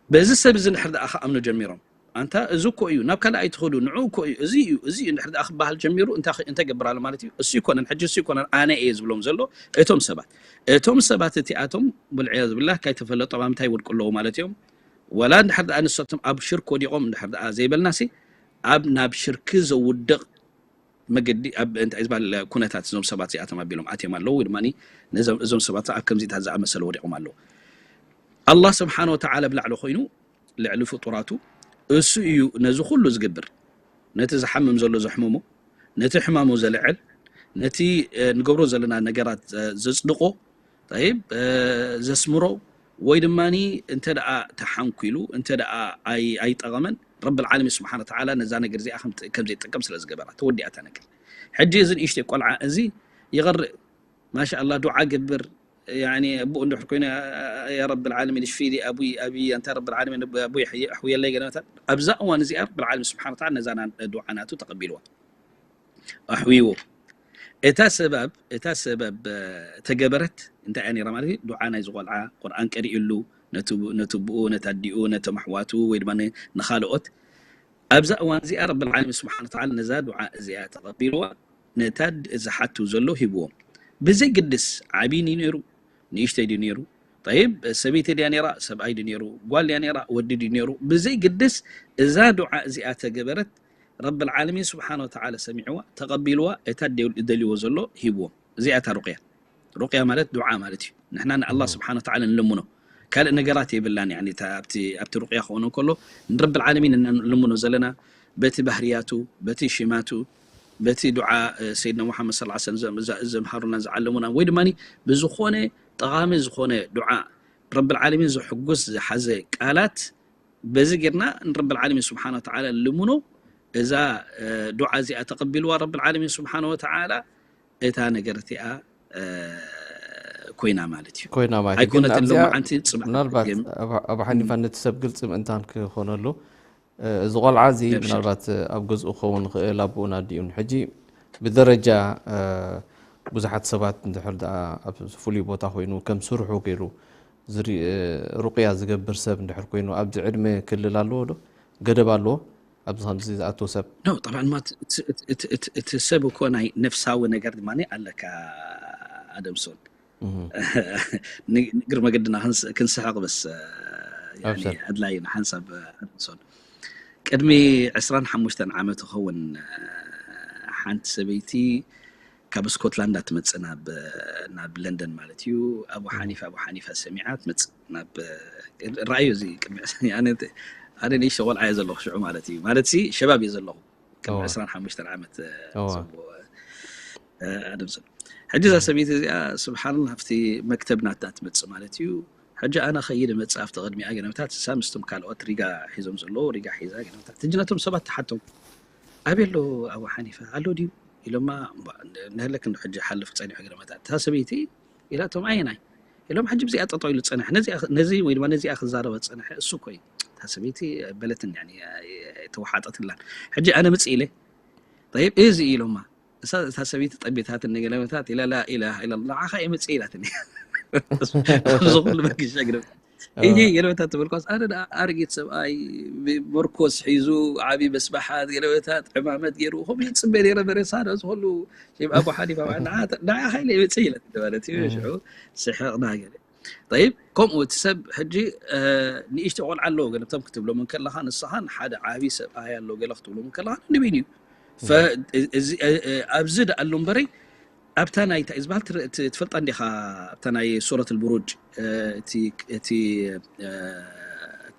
በዚ ሰብ እዚ እንድሕር ደኣ ክኣምኑ ጀሚሮም፣ ኣንታ እዚ እኮ እዩ፣ ናብ ካልእ ኣይትኸዱ፣ ንዑ እኮ እዩ፣ እዚ እዩ፣ እዚ እዩ እንድሕር ደኣ ክበሃል ጀሚሩ፣ እንታይ ኽ-፣ እንታይ ይገብር ኣሎ ማለት እዩ? እሱ ይኮነን፣ ሕጂ እሱ ይኮነን፣ ኣነ እየ ዝብሎም ዘሎ፣ እቶም ሰባት። እቶም ሰባት እቲኣቶም፣ ወልዕያዙ ቢላህ፣ ካይተፈለጦም ኣብ ምንታይ ይወድቁ ኣለዉ ማለት እዮም? ወላ እንድሕር ደኣ ንሳቶም ኣብ ሽርክ ወዲቖም እንድሕር ደኣ ዘይበልናሲ፣ ኣብ ናብ ሽርክ ዘውድቕ መገዲ፣ ኣብ እንታይ ዝበሃል ኩነታት እዞም ሰባት እዚኣቶም ኣቢሎም ኣትዮም ኣለዉ፣ ወይ ድማ ነዞም፣ እዞም ሰባት ኣብ ከምዚታት ዝኣመሰለ ወዲቖም ኣለዉ። ኣላህ ስብሓነ ወተዓላ ብላዕሊ ኮይኑ፣ ልዕሊ ፍጡራቱ፣ እሱ እዩ ነዚ ኩሉ ዝገብር። ነቲ ዝሓምም ዘሎ ዘሕምሞ፣ ነቲ ሕማሙ ዘልዕል፣ ነቲ፣ እ፣ ንገብሮ ዘለና ነገራት፣ እ፣ ዘጽድቆ፣ ጠይብ፣ እ፣ ዘስምሮ፣ ወይ ድማ እንተ ደኣ ተሓንኪሉ፣ እንተ ደኣ ኣይ-፣ ኣይጠቐመን፣ ረብል ዓለሚን ስብሓነ ወተዓላ ነዛ ነገር እዚኣ ከም ት-፣ ከም ዘይጠቀም ስለ ዝገበራ፣ ተወዲኣታ ነገር። ሕጂ እዚ ንእሽተይ ቆልዓ እዚ ይቐርእ፣ ማሻኣላ፣ ዱዓ ገብር፣ ያኒ፣ ኣቦኡ እንድሕር ኮይኑ፣ ያ ረብል ዓለሚን፣ እሽፊ ሊ ኣቡይ፣ ኣቢ፣ ኣንታ ረብል ዓለሚን፣ ኣቡይ ኣሕውየለይ፣ ገለ መታን። ኣብዛ እዋን እዚኣ ረብል ዓለሚን ስብሓነ ወተዓላ ነዛ ና-፣ ዱዓ ናቱ ተቐቢልዋ። ኣሕዊዎ። እታ ሰባብ፣ እታ ሰባብ፣ እ፣ ተገበረት እንታይ እያ ነይራ ማለት እዩ? ዱዓ ናይዚ ቆልዓ፣ ቁርኣን ቀሪኡሉ፣ ነቲ፣ ነቲ ኣቦኡ፣ ነታ ኣዲኡ፣ ነቶም ኣሕዋቱ፣ ወይ ድማ ን-፣ ንኻልኦት። ኣብዛ እዋን እዚኣ ረብል ዓለሚን ስብሓነ ወተዓላ ነዛ ዱዓ እዚኣ ተቐቢልዋ፣ ነታ ድ-፣ ዝሓቱ ዘሎ ሂብዎም። ብዘይ ግድስ ዓብዪ ድዩ ነይሩ፣ ንእሽተይ ድዩ ነይሩ፣ ጠይብ፣ ሰበይቲ ድያ ነይራ፣ ሰብኣይ ድዩ ነይሩ፣ ጓል ድያ ነይራ፣ ወዲ ድዩ ነይሩ፣ ብዘይ ግድስ እዛ ዱዓ እዚኣ ተገበረት፣ ረብል ዓለሚን ስብሓነ ወተዓላ ሰሚዕዋ፣ ተቐቢልዋ፣ እታ ደል-፣ ደልይዎ ዘሎ ሂብዎም። እዚኣ እታ ሩቕያ። ሩቕያ ማለት ዱዓ ማለት እዩ። ንሕና ንኣላህ ስብሓነ ወተዓላ ንልምኖ። ካልእ ነገራት የብላን። ያኒ፣ እታ ኣብቲ፣ ኣብቲ ሩቕያ ክኾኖ ከሎ፣ ንረብል ዓለሚን ንልምኖ ዘለና፣ በቲ ባህርያቱ፣ በቲ ሽማቱ፣ በቲ ዱዓ፣ እ፣ ሰይድና ሙሓመድ ሰለላሁ ዐለይሂ ወሰለም ዘ-፣ ዘ-፣ ዘምሃሩና፣ ዝዓለሙና፣ ወይ ድማ ብዝኾነ ጠቓሚ ዝኾነ ዱዓ፣ ረብል ዓለሚን ዘሕጉስ ዝሓዘ ቃላት፣ በዚ ጌርና ንረብል ዓለሚን ስብሓነ ወተዓላ ልምኖ። እዛ፣ እ፣ ዱዓ እዚኣ ተቐቢልዋ ረብል ዓለሚን ስብሓነ ወተዓላ፣ እታ ነገር እቲኣ፣ እ፣ ኮይና ማለት እዩ። ኮይና ማለት እዩ። ግን ኣይኮነትን ኣብዚኣ ሎማዓንቲ፣ ጽባሕ ምናልባት የም-፣ ኣብ፣ ኣብ ሓኒፋ ነቲ ሰብ ግልጺ ምእንታን ክኾነሉ፣ እ፣ እዚ ቆልዓ እዚ ኣብሽር። ምናልባት፣ እ፣ ኣብ ገዝኡ ክኸውን ይኽእል፣ ኣቦኡን ኣዲኡን። ሕጂ ብደረጃ፣ እ፣ ብዙሓት ሰባት እንድሕር ደኣ ኣብ ፍሉይ ቦታ ኮይኑ ከም ስርሑ ገይሩ ዝሪ-፣ እ፣ ሩቅያ ዝገብር ሰብ እንድሕር ኮይኑ ኣብዚ ዕድመ ክልል ኣለዎ ዶ? ገደብ ኣለዎ? ኣብዚ ከምዚ ዝኣተው ሰብ? ኖ፣ ጠብዓን ማት እቲ፣ እቲ፣ እቲ፣ እቲ፣ እቲ ሰብ እኮ ናይ ነፍሳዊ ነገር ድማ ኣለካ ኣደምሶን። እህ፣ ን-፣ ንግር መገድና ክንስ-፣ ክንስሕቕ በስ፣ እ፣ ያኒ ኣብሰር። ኣድላይ ንሓንሳብ ኣደምሶን። ቅድሚ ዕስራን ሓሙሽተን ዓመት ይኸውን፣ እ፣ ሓንቲ ሰበይቲ ካብ ስኮትላንድ ትመጽእ ናብ፣ ናብ ለንደን ማለት እዩ። ኣቡ ሓኒፋ፣ ኣቡ ሓኒፋ ሰሚዓ ትመጽእ ናብ፣ እ፣ ረኣዩ እዚ ቅድሚ ዕስራ፣ ኣነ፣ ኣነ ንእሽቶ ቆልዓ እየ ዘለኹ ሽዑ ማለት እዩ። ማለት ሲ ሸባብ እየ ዘለኹ። ቅድሚ እዋ፣ ዕስራን ሓሙሽተን ዓመት፣ እ፣ እዋ። ጽቡቕ፣ እ፣ ኣደምስን። ሕጂ እዛ ሰበይቲ እዚኣ ስብሓንላህ ኣብቲ መክተብ ናትና ትመጽእ ማለት እዩ። ሕጂ ኣነ ኸይድ መጽእ ኣብቲ ቅድሚኣ ገለመታት እሳ ምስቶም ካልኦት ሪጋ ሒዞም ዘለዉ ሪጋ ሒዛ ገለመታት። ሕጂ ነቶም ሰባት ትሓቶም ኣበይ ኣሎ ኣቡ ሓኒፋ ኣሎ ድዩ ኢሎማ። እምባ፣ ንህለክ እንዶ ሕጂ ሓልፍ ጸኒሑ ገለመታት። እታ ሰበይቲ ኢላቶም ኣየናይ ኢሎም። ሕጂ ብዚኣ ጠጠው ኢሉ ጸንሐ። ነዚኣ፣ ነዚ ወይ ድማ ነዚኣ ክዛረበ ጸንሐ እሱ እኮ እዩ። እታ ሰበይቲ በለትን ያኒ ተወሓጠትላን። ሕጂ ኣነ ምጽእ ኢለ ጠይብ እዚ ኢሎማ። እሳ፣ እታ ሰበይቲ ጠቢታትኒ ገለመታት ኢላ ላ ኢላሃ ኢላ ንዓኻ እየ መጽእ ኢላትኒ። ኣብዚ ኩሉ መግሻ ግደ እዋ፣ ይሄ ገለመታት ትብል ኳስ ኣነ ደኣ ኣረጊት ሰብኣይ መርኮስ ሒዙ ዓቢ መስባሓት ገለመታት ዕማመት ገይሩ ከምኡ ይጽበ ነይረ። በሬሳ ነዚ ኩሉ ሼም ኣቡ ሓኒፋ ማለት ንዓ-፣ ንዓኻ ኢለ እየ መጽእ ኢላትኒ ማለት እዩ። እህ፣ ሽዑ ስሕቕና ገለ። ጠይብ፣ ከምኡ እቲ ሰብ ሕጂ፣ እ፣ ንእሽቶ ቆልዓ ኣለዎ ገለ፣ እቶም ክትብሎም እንከለኻ፣ ንስኻን ሓደ ዓቢ ሰብኣይ ኣሎ ገለ ክትብሎም እንከለኻ፣ ንቢን እዩ። ፈ-፣ እህ፣ እዚ፣ እ፣ እ፣ ኣብዚ ደኣ ኣሎ እምበረይ፣ ኣብታ ናይ፣ እንታይ እዩ ዝበሃል፣ ትር-፣ ት-፣ ትፈልጣ እንዲኻ፣ ኣብታ ናይ ሱረት ኣልቡሩጅ፣ እ፣ እቲ፣ እቲ፣ እ፣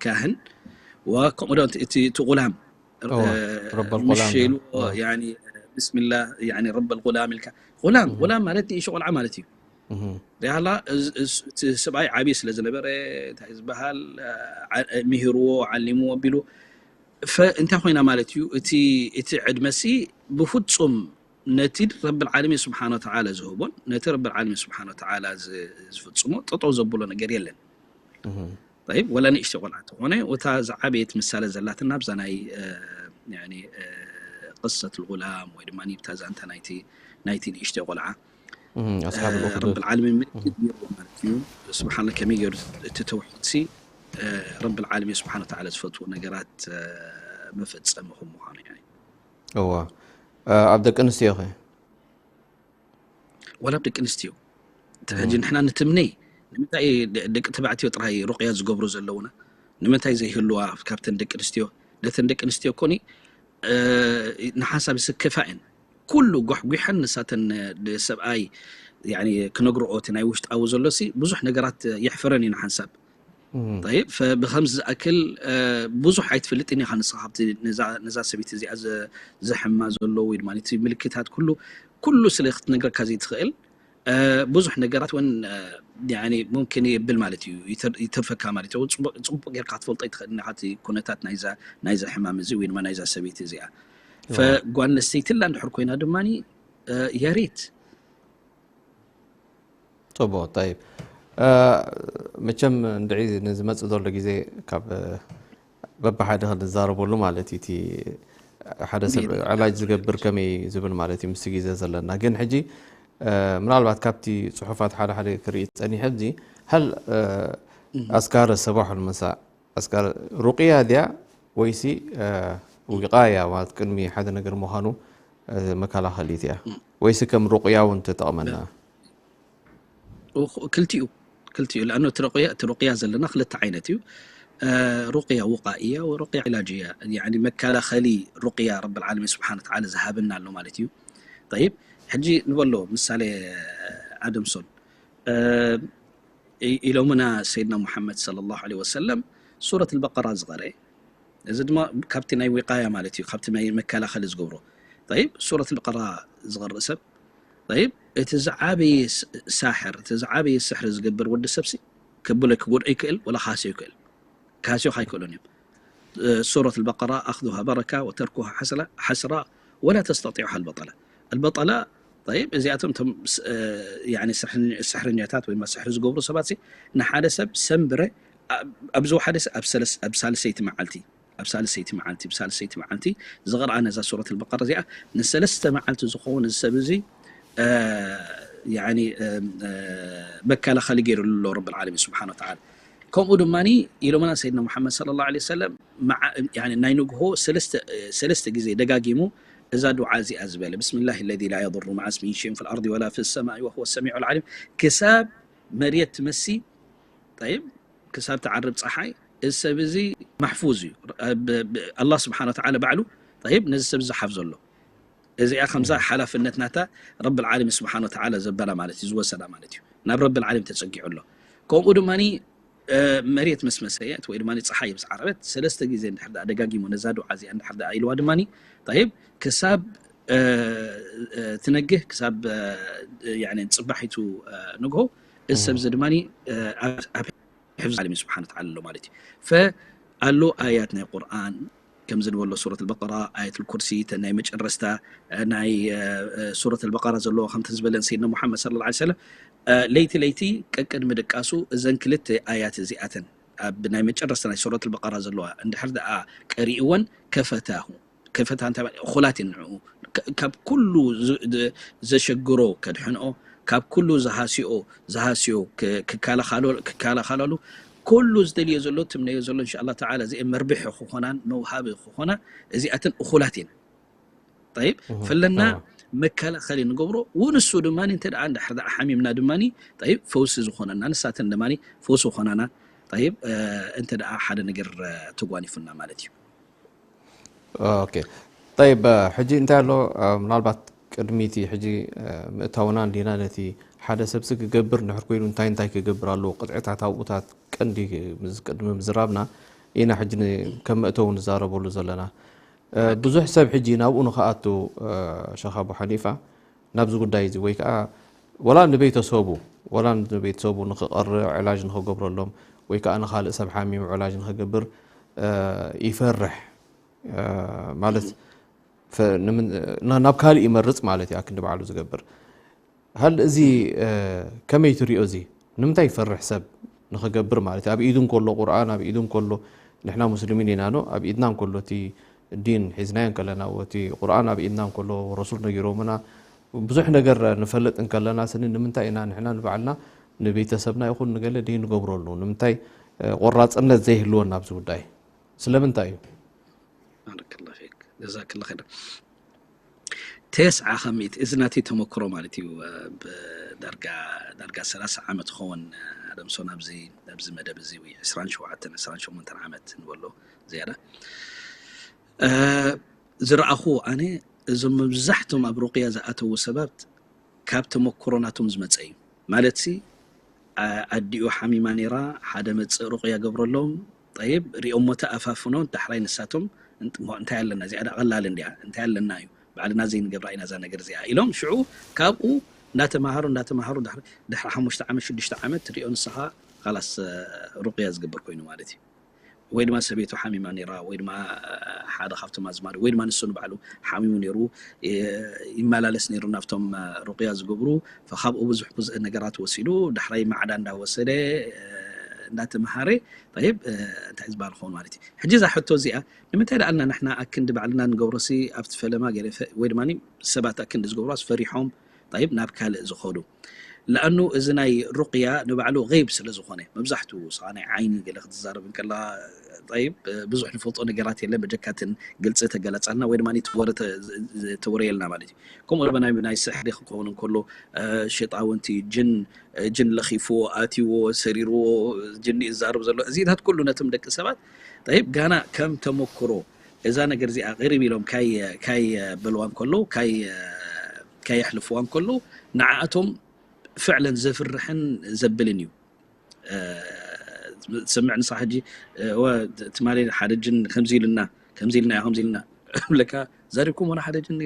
ካህን፣ ወ-፣ ከምኡ ዶ፣ እቲ፣ እቲ፣ እቲ ጉላም፣ እ፣ እዋ፣ ረበል ምሽ ቁላም ዶ? ኢልዎ፣ እዋ። ያኒ፣ ብስሚላህ፣ ያኒ፣ ረበል ጉላም ኢልካ። ጉላም፣ እህ፣ ጉላም ማለት ንእሽቶ ቆልዓ ማለት እዩ። እህ፣ ያላ፣ እዚ፣ እዚ፣ እቲ ሰብኣይ ዓብዪ ስለ ዝነበረ፣ እንታይ ዝበሃል፣ ዓ-፣ ምሂርዎ፣ ዓሊምዎ ኣቢሉ፣ ፈ-፣ እንታይ ኮይና ማለት እዩ፣ እቲ፣ እቲ ዕድመሲ ብፍጹም ነቲ ረብል ዓለሚን ስብሓነ ወተዓላ ዝህቦን፣ ነቲ ረብል ዓለሚን ስብሓነ ወተዓላ ዝ-፣ ዝፍጽሞ ጠጠው ዘብሎ ነገር የለን። እህ፣ ጠይብ፣ ወላ ንእሽቶ ቆልዓ ተኾነ፣ እታ ዝዓበየት ምሳሌ ዘላትና ኣብዛ ናይ፣ እ፣ ያኒ፣ እ፣ ቅሰት ልጉላም ወይ ድማ እታ ዛንታ ናይቲ፣ ናይቲ ንእሽቶ ቆልዓ፣ እህ፣ ኣስሓብ እ፣ ልኡኽዱድ። ረብል ዓለሚን እህ፣ ምልክት ገይሩ ማለት እዩ። ስብሓንላ ከመይ ገይሩ እቲ ተውሒድሲ፣ እ፣ ረብል ዓለሚን ስብሓነ ወተዓላ ዝፈትዎ ነገራት፣ እ፣ መፈጸሚ ከም ምዃኑ፣ ያኒ። እዋ። እ፣ ኣብ ደቂ ኣንስትዮ ኸ? ወላ ኣብ ደቂ ኣንስትዮ። እቲ ሕጂ እህ፣ ንሕና ንትምነይ፣ ንምንታይ ደ-፣ ደቂ ተባዕትዮ ጥራይ ሩቅያ ዝገብሩ ዘለውና? ንምንታይ ዘይህልዋ ካብተን ደቂ ኣንስትዮ? ነተን ደቂ ኣንስትዮ ኮኒ፣ እ፣ ንሓንሳብ ዝስከፋ እየን። ኩሉ ጓሕጒሐን ንሳተን፣ እ፣ ሰብኣይ፣ ያኒ፣ ክነግርኦ እቲ ናይ ውሽጣዊ ዘሎሲ ብዙሕ ነገራት የሕፍረን እዩ ንሓንሳብ። እህ፣ ጠይብ፣ ፈ-፣ ብኸምዚ ዝኣክል፣ እ፣ ብዙሕ ኣይትፈልጥን ኢኻ ንስኻ ካብቲ ነዛ፣ ነዛ ሰበይቲ እዚኣ ዘ-፣ ዘሕማ ዘሎ ወይ ድማ እቲ ምልክታት ኩሉ፣ ኩሉ ስለ ክትነግረካ ዘይትኽእል፣ እ፣ ብዙሕ ነገራት እውን፣ እ፣ ያኒ፣ ሙምኪን የብል ማለት እዩ፣ ይተር-፣ ይተርፈካ ማለት እዩ። ጽቡቕ፣ ጽቡቕ ጌርካ ክትፈልጦ ኣይትኽእልን ኢኻ እቲ ኩነታት ናይዛ፣ ናይዛ ሕማም እዚ ወይ ድማ ናይዛ ሰበይቲ እዚኣ። እዋ። ፈጓል ኣንስተይቲ ላ እንድሕር ኮይና ድማኒ፣ እ፣ የሪት። ጽቡቕ፣ ጠይብ። እ፣ መቸም እንድዒ ንዝመጽእ ዘሎ ግዜ ካብ፣ እ፣ በብሓደ ክንዛረበሉ ማለት እዩ። እቲ ሓደ ሰብ ቢን ዕላጅ ዝገብር ከመይ እዩ ዝብል ማለት እዩ፣ ምስቲ ግዜ ዘለና። ግን ሕጂ፣ እ፣ ምናልባት ካብቲ ጽሑፋት ሓደ ሓደ ክርኢ ጸኒሐ፣ እዚ፣ ሀል፣ እ፣ እም። ኣዝካረ ሰባሕ ወልመሳእ፣ ኣዝካረ ሩቅያ ድያ ወይሲ፣ እ፣ ዊቃያ ማለት ቅድሚ ሓደ ነገር ምዃኑ፣ እ፣ መከላኸሊት እያ? እም። ወይሲ ከም ሩቅያ እውን ትጠቕመና? እ፣ ክልቲኡ፣ ክልቲኡ። ለኣኑ እቲ ሩቅያ፣ እቲ ሩቅያ ዘለና ክልተ ዓይነት እዩ። እ፣ ሩቅያ ውቃእያ ወሩቅያ ዒላጅያ። ያኒ መከላኸሊ ሩቅያ ረብል ዓለሚን ስብሓነ ወተዓላ ዝሃበና ኣሎ ማለት እዩ። ጠይብ፣ ሕጂ ንበሎ ምሳሌ ኣደምሶን፣ እ፣ ኢ-፣ ኢሎምና ሰይድና ሙሓመድ ሰለላሁ ዐለይሂ ወሰለም ሱረት ኣልበቀራ ዝቐረኤ። እዚ ድማ ካብቲ ናይ ዊቃያ ማለት እዩ፣ ካብቲ ናይ መከላኸሊ ዝገብሮ። ጠይብ፣ ሱረት ኣልበቀራ ዝቐርእ ሰብ፣ ጠይብ፣ እቲ ዝዓበየ ስ-፣ ሳሕር፣ እቲ ዝዓበየ ስሕሪ ዝገብር ወዲ ሰብሲ ከብሎ ክጎድኦ ይክእል፣ ወላ ክሃስዮ ይክእል። ክሃስዮኻ ኣይክእሉን እዮም። እ፣ ሱረት ኣልበቀራ፣ ኣኽዙሃ በረካ ወተርኩሃ ሓስላ-፣ ሓስራ ወላ ተስተጢዑሃ ኣልበጠላ። ኣልበጠላ፣ ጠይብ፣ እዚኣቶም እቶም ስ-፣ እ፣ ያኒ ስሕር-፣ ስሕርኛታት ወይ ድማ ስሕሪ ዝገብሩ ሰባት ሲ፣ ንሓደ ሰብ ሰንብረ፣ ኣብ፣ ኣብ ዝወሓደ ሲ፣ ኣብ ሰለስ-፣ ኣብ ሳልሰይቲ መዓልቲ፣ ኣብ ሳልሰይቲ መዓልቲ፣ ኣብ ሳልሰይቲ መዓልቲ ዝቐርኣ ነዛ ሱረት ኣልበቀራ እዚኣ ንሰለስተ መዓልቲ ዝኸውን እዚ ሰብ እዚ፣ እ፣ ያኒ መከላኸሊ ገይሩሉ ኣሎ ረብል ዓለሚን ስብሓን ወተዓላ። ከምኡ ድማ ኢሎምና ሰይድና ሙሓመድ ሰለላሁ ዐለይሂ ወሰለም፣ ናይ ንግሆ ሰለስተ ግዜ ደጋጊሙ እዛ ዱዓ እዚኣ ዝበለ፣ ብስሚላሂ ለዚ ላ የዱሩ መዓ ስሚሂ ሸይኡን ፊል ኣርዲ ወላ ፊ ሰማኢ ወሁወ ሰሚዑል ዓሊም፣ ክሳብ መሬት ትመሲ፣ ጠይብ፣ ክሳብ ትዓርብ ፀሓይ፣ እዚ ሰብ እዚ ማሕፉዝ እዩ። ኣላህ ስብሓን ወተዓላ ባዕሉ፣ ጠይብ፣ ነዚ ሰብ እዚ ሓፍዞ ኣሎ። እዚኣ ከምዛ ሓላፍነት ናታ ረብል ዓለሚን ስብሓን ወተዓላ ዘበላ ማለት እዩ፣ ዝወሰዳ ማለት እዩ። ናብ ረብል ዓለሚን ተፀጊዑ ኣሎ። ከምኡ ድማ መሬት ምስ መሰየት ወይ ድማ ፀሓይ ምስ ዓረበት ሰለስተ ግዜ እንድሕር ደኣ ደጋጊሙ ነዛ ዱዓ እዚኣ እንድሕር ደኣ ኢልዋ ድማ፣ ጠይብ፣ ክሳብ ትነግህ፣ ክሳብ ጽባሒቱ ንግሆ፣ እዚ ሰብ እዚ ድማ ኣብ ሕፍዚ ዓለም ስብሓን ወተዓላ ኣሎ ማለት እዩ። ፈኣሎ ኣያት ናይ ቁርኣን ከምዚ ንበሎ ሱረት ኣልበቀራ፣ ኣያት ኣልኩርሲ፣ እተን ናይ መጨረስታ ናይ ሱረት ኣልበቀራ ዘለዎ ከምቲ ዝበለን ሰይድና ሙሓመድ ሰለላሁ ዐለይሂ ወሰለም ለይቲ ለይቲ ቀቅድሚ ድቃሱ እዘን ክልተ ኣያት እዚኣተን ኣብ ናይ መጨረስታ ናይ ሱረት ኣልበቀራ ዘለዋ እንድሕር ደኣ ቀሪእወን ከፈታሁ ከፈታ እንታይ ማለት እኹላት እየን ንዕኡ ካብ ኩሉ ዘሸግሮ ከድሕንኦ ካብ ኩሉ ዝሃስዮ ዝሃስዮ ክከላኸለሉ ኩሉ ዝደልዮ ዘሎ ትምነዮ ዘሎ እንሻ ኣላ ተዓላ እዚአን መርብሒ ክኾናን መውሃቢ ክኾና እዚኣተን እኹላት እየን። ጠይብ ፈለና መከላኸሊ ንገብሮ ውንሱ ድማ እንተ ደኣ እንድሕር ደኣ ሓሚምና ድማ ጠይብ ፈውሲ ዝኾነና ንሳተን ድማ ፈውሲ ዝኾናና ጠይብ እንተ ደኣ ሓደ ነገር ተጓኒፉና ማለት እዩ። ኦኬ ጠይብ ሕጂ እንታይ ኣሎ ምናልባት ቅድሚ እቲ ሕጂ ምእታውና እንዲና ነቲ ሓደ ሰብሲ ክገብር እንድሕር ኮይኑ እንታይ እንታይ ክገብር ኣለዎ ቅጥዕታት ኣብኡታት ቀንዲ ቅድሚ ምዝራብና ኢና ሕጂ ከም መእተዊ ንዛረበሉ ዘለና ብዙሕ ሰብ ሕጂ ናብኡ ንክኣቱ ሸኽ ኣቡ ሓኒፋ ናብዚ ጉዳይ እዚ ወይ ከዓ ወላ ንቤተሰቡ ወላ ንቤተሰቡ ንክቐርዕ ዕላጅ ንክገብረሎም ወይ ከዓ ንካልእ ሰብ ሓሚሙ ዕላጅ ንክገብር ይፈርሕ ማለት ናብ ካልእ ይመርፅ ማለት እዩ ኣክንዲ ባዕሉ ዝገብር ሃል እዚ ከመይ ትሪኦ እዚ ንምንታይ ይፈርሕ ሰብ ንክገብር ማለት እዩ ኣብ ኢዱ እንከሎ ቁርኣን ኣብ ኢዱ እንከሎ ንሕና ሙስሊሚን ኢና ኖ ኣብ ኢድና እንከሎ እቲ ዲን ሒዝናዮ እንከለና እቲ ቁርኣን ኣብ ኢድና እንከሎ ረሱል ነጊሮምና ብዙሕ ነገር ንፈልጥ እንከለና ስኒ ንምንታይ ኢና ንሕና ንባዕልና ንቤተሰብና ይኹን ንገለ ደይ ንገብረሉ ንምንታይ ቆራፅነት ዘይህልወና ኣብዚ ጉዳይ ስለምንታይ እዩ ባረከላ ፊክ ጀዛከላ ኸይራ ተስዓ ከሚት እዚ ናተይ ተመክሮ ማለት እዩ ዳርጋ ዳርጋ ሰላሳ ዓመት ኸውን ኣደምሶን ኣብዚ ኣብዚ መደብ እዚ ወይ ዕስራን ሸውዓተን ዕስራን ሸሞንተን ዓመት ንበሎ ዝያዳ ዝረኣኹ ኣነ እዞም መብዛሕቶም ኣብ ሩቅያ ዝኣተዉ ሰባት ካብ ተመክሮ ናቶም ዝመፀ እዩ ማለት ሲ ኣዲኡ ሓሚማ ነይራ ሓደ መፅእ ሩቅያ ገብረሎም ጠይብ ሪኦሞ ተኣፋፍኖ ዳሕራይ ንሳቶም እንታይ ኣለና እዚኣ ቀላል እንዲያ እንታይ ኣለና እዩ ባዕልና ዘይንገብራ ኢና እዛ ነገር እዚኣ ኢሎም ሽዑ ካብኡ እንዳተማሃሩ እንዳተማሃሩ ድሕሪ ሓሙሽተ ዓመት ሽዱሽተ ዓመት ትሪኦ ንስኻ ካላስ ሩቅያ ዝግበር ኮይኑ ማለት እዩ ወይ ድማ ሰበይቱ ሓሚማ ነይራ ወይ ድማ ሓደ ካብቶም ኣዝማሪ ወይ ድማ ንሱ ንባዕሉ ሓሚሙ ነይሩ ይመላለስ ነይሩ ናብቶም ሩቅያ ዝገብሩ ካብኡ ብዙሕ ብዙ ነገራት ወሲዱ ዳሕራይ ማዕዳ እንዳወሰደ እንዳተምሃረ ይብ እንታይ ዝበሃል ክኸውን ማለት እዩ ሕጂ እዛ ሕቶ እዚኣ ንምንታይ ደኣልና ንሕና ኣክንዲ ባዕልና ንገብሮሲ ኣብቲ ፈለማ ገለ ወይ ድማ ሰባት ኣክንዲ ዝገብሮስ ፈሪሖም ይብ ናብ ካልእ ዝኸዱ ለኣኑ እዚ ናይ ሩቅያ ንባዕሉ غይብ ስለ ዝኾነ መብዛሕትኡ ስኻ ናይ ዓይኒ ገለ ክትዛረብ እንከላ ይብ ብዙሕ ንፈልጦ ነገራት የለን በጀካትን ግልፂ ተገለፃልና ወይ ድማ ወረ ተወረየልና ማለት እዩ ከምኡ ድማ ናይ ስሕሪ ክኸውን እንከሎ ሸጣውንቲ ጅን ጅን ለኺፍዎ ኣትይዎ ሰሪርዎ ጅኒ ይዛረብ ዘሎ እዚታት ኩሉ ነቶም ደቂ ሰባት ይብ ጋና ከም ተመክሮ እዛ ነገር እዚኣ ቅርብ ኢሎም ካይ በልዋ እንከሎ ካይ ከየሕልፍዋ እንከሎ ንዓኣቶም ፍዕለን ዘፍርሕን ዘብልን እዩ ትስምዕ ንሳ ሕጂ ትማሊ ሓደ ጅን ከምዚ ኢልና ከምዚ ኢልና ከምዚ ኢልና ብለካ ዘሪብኩም ወላ ሓደ ጅን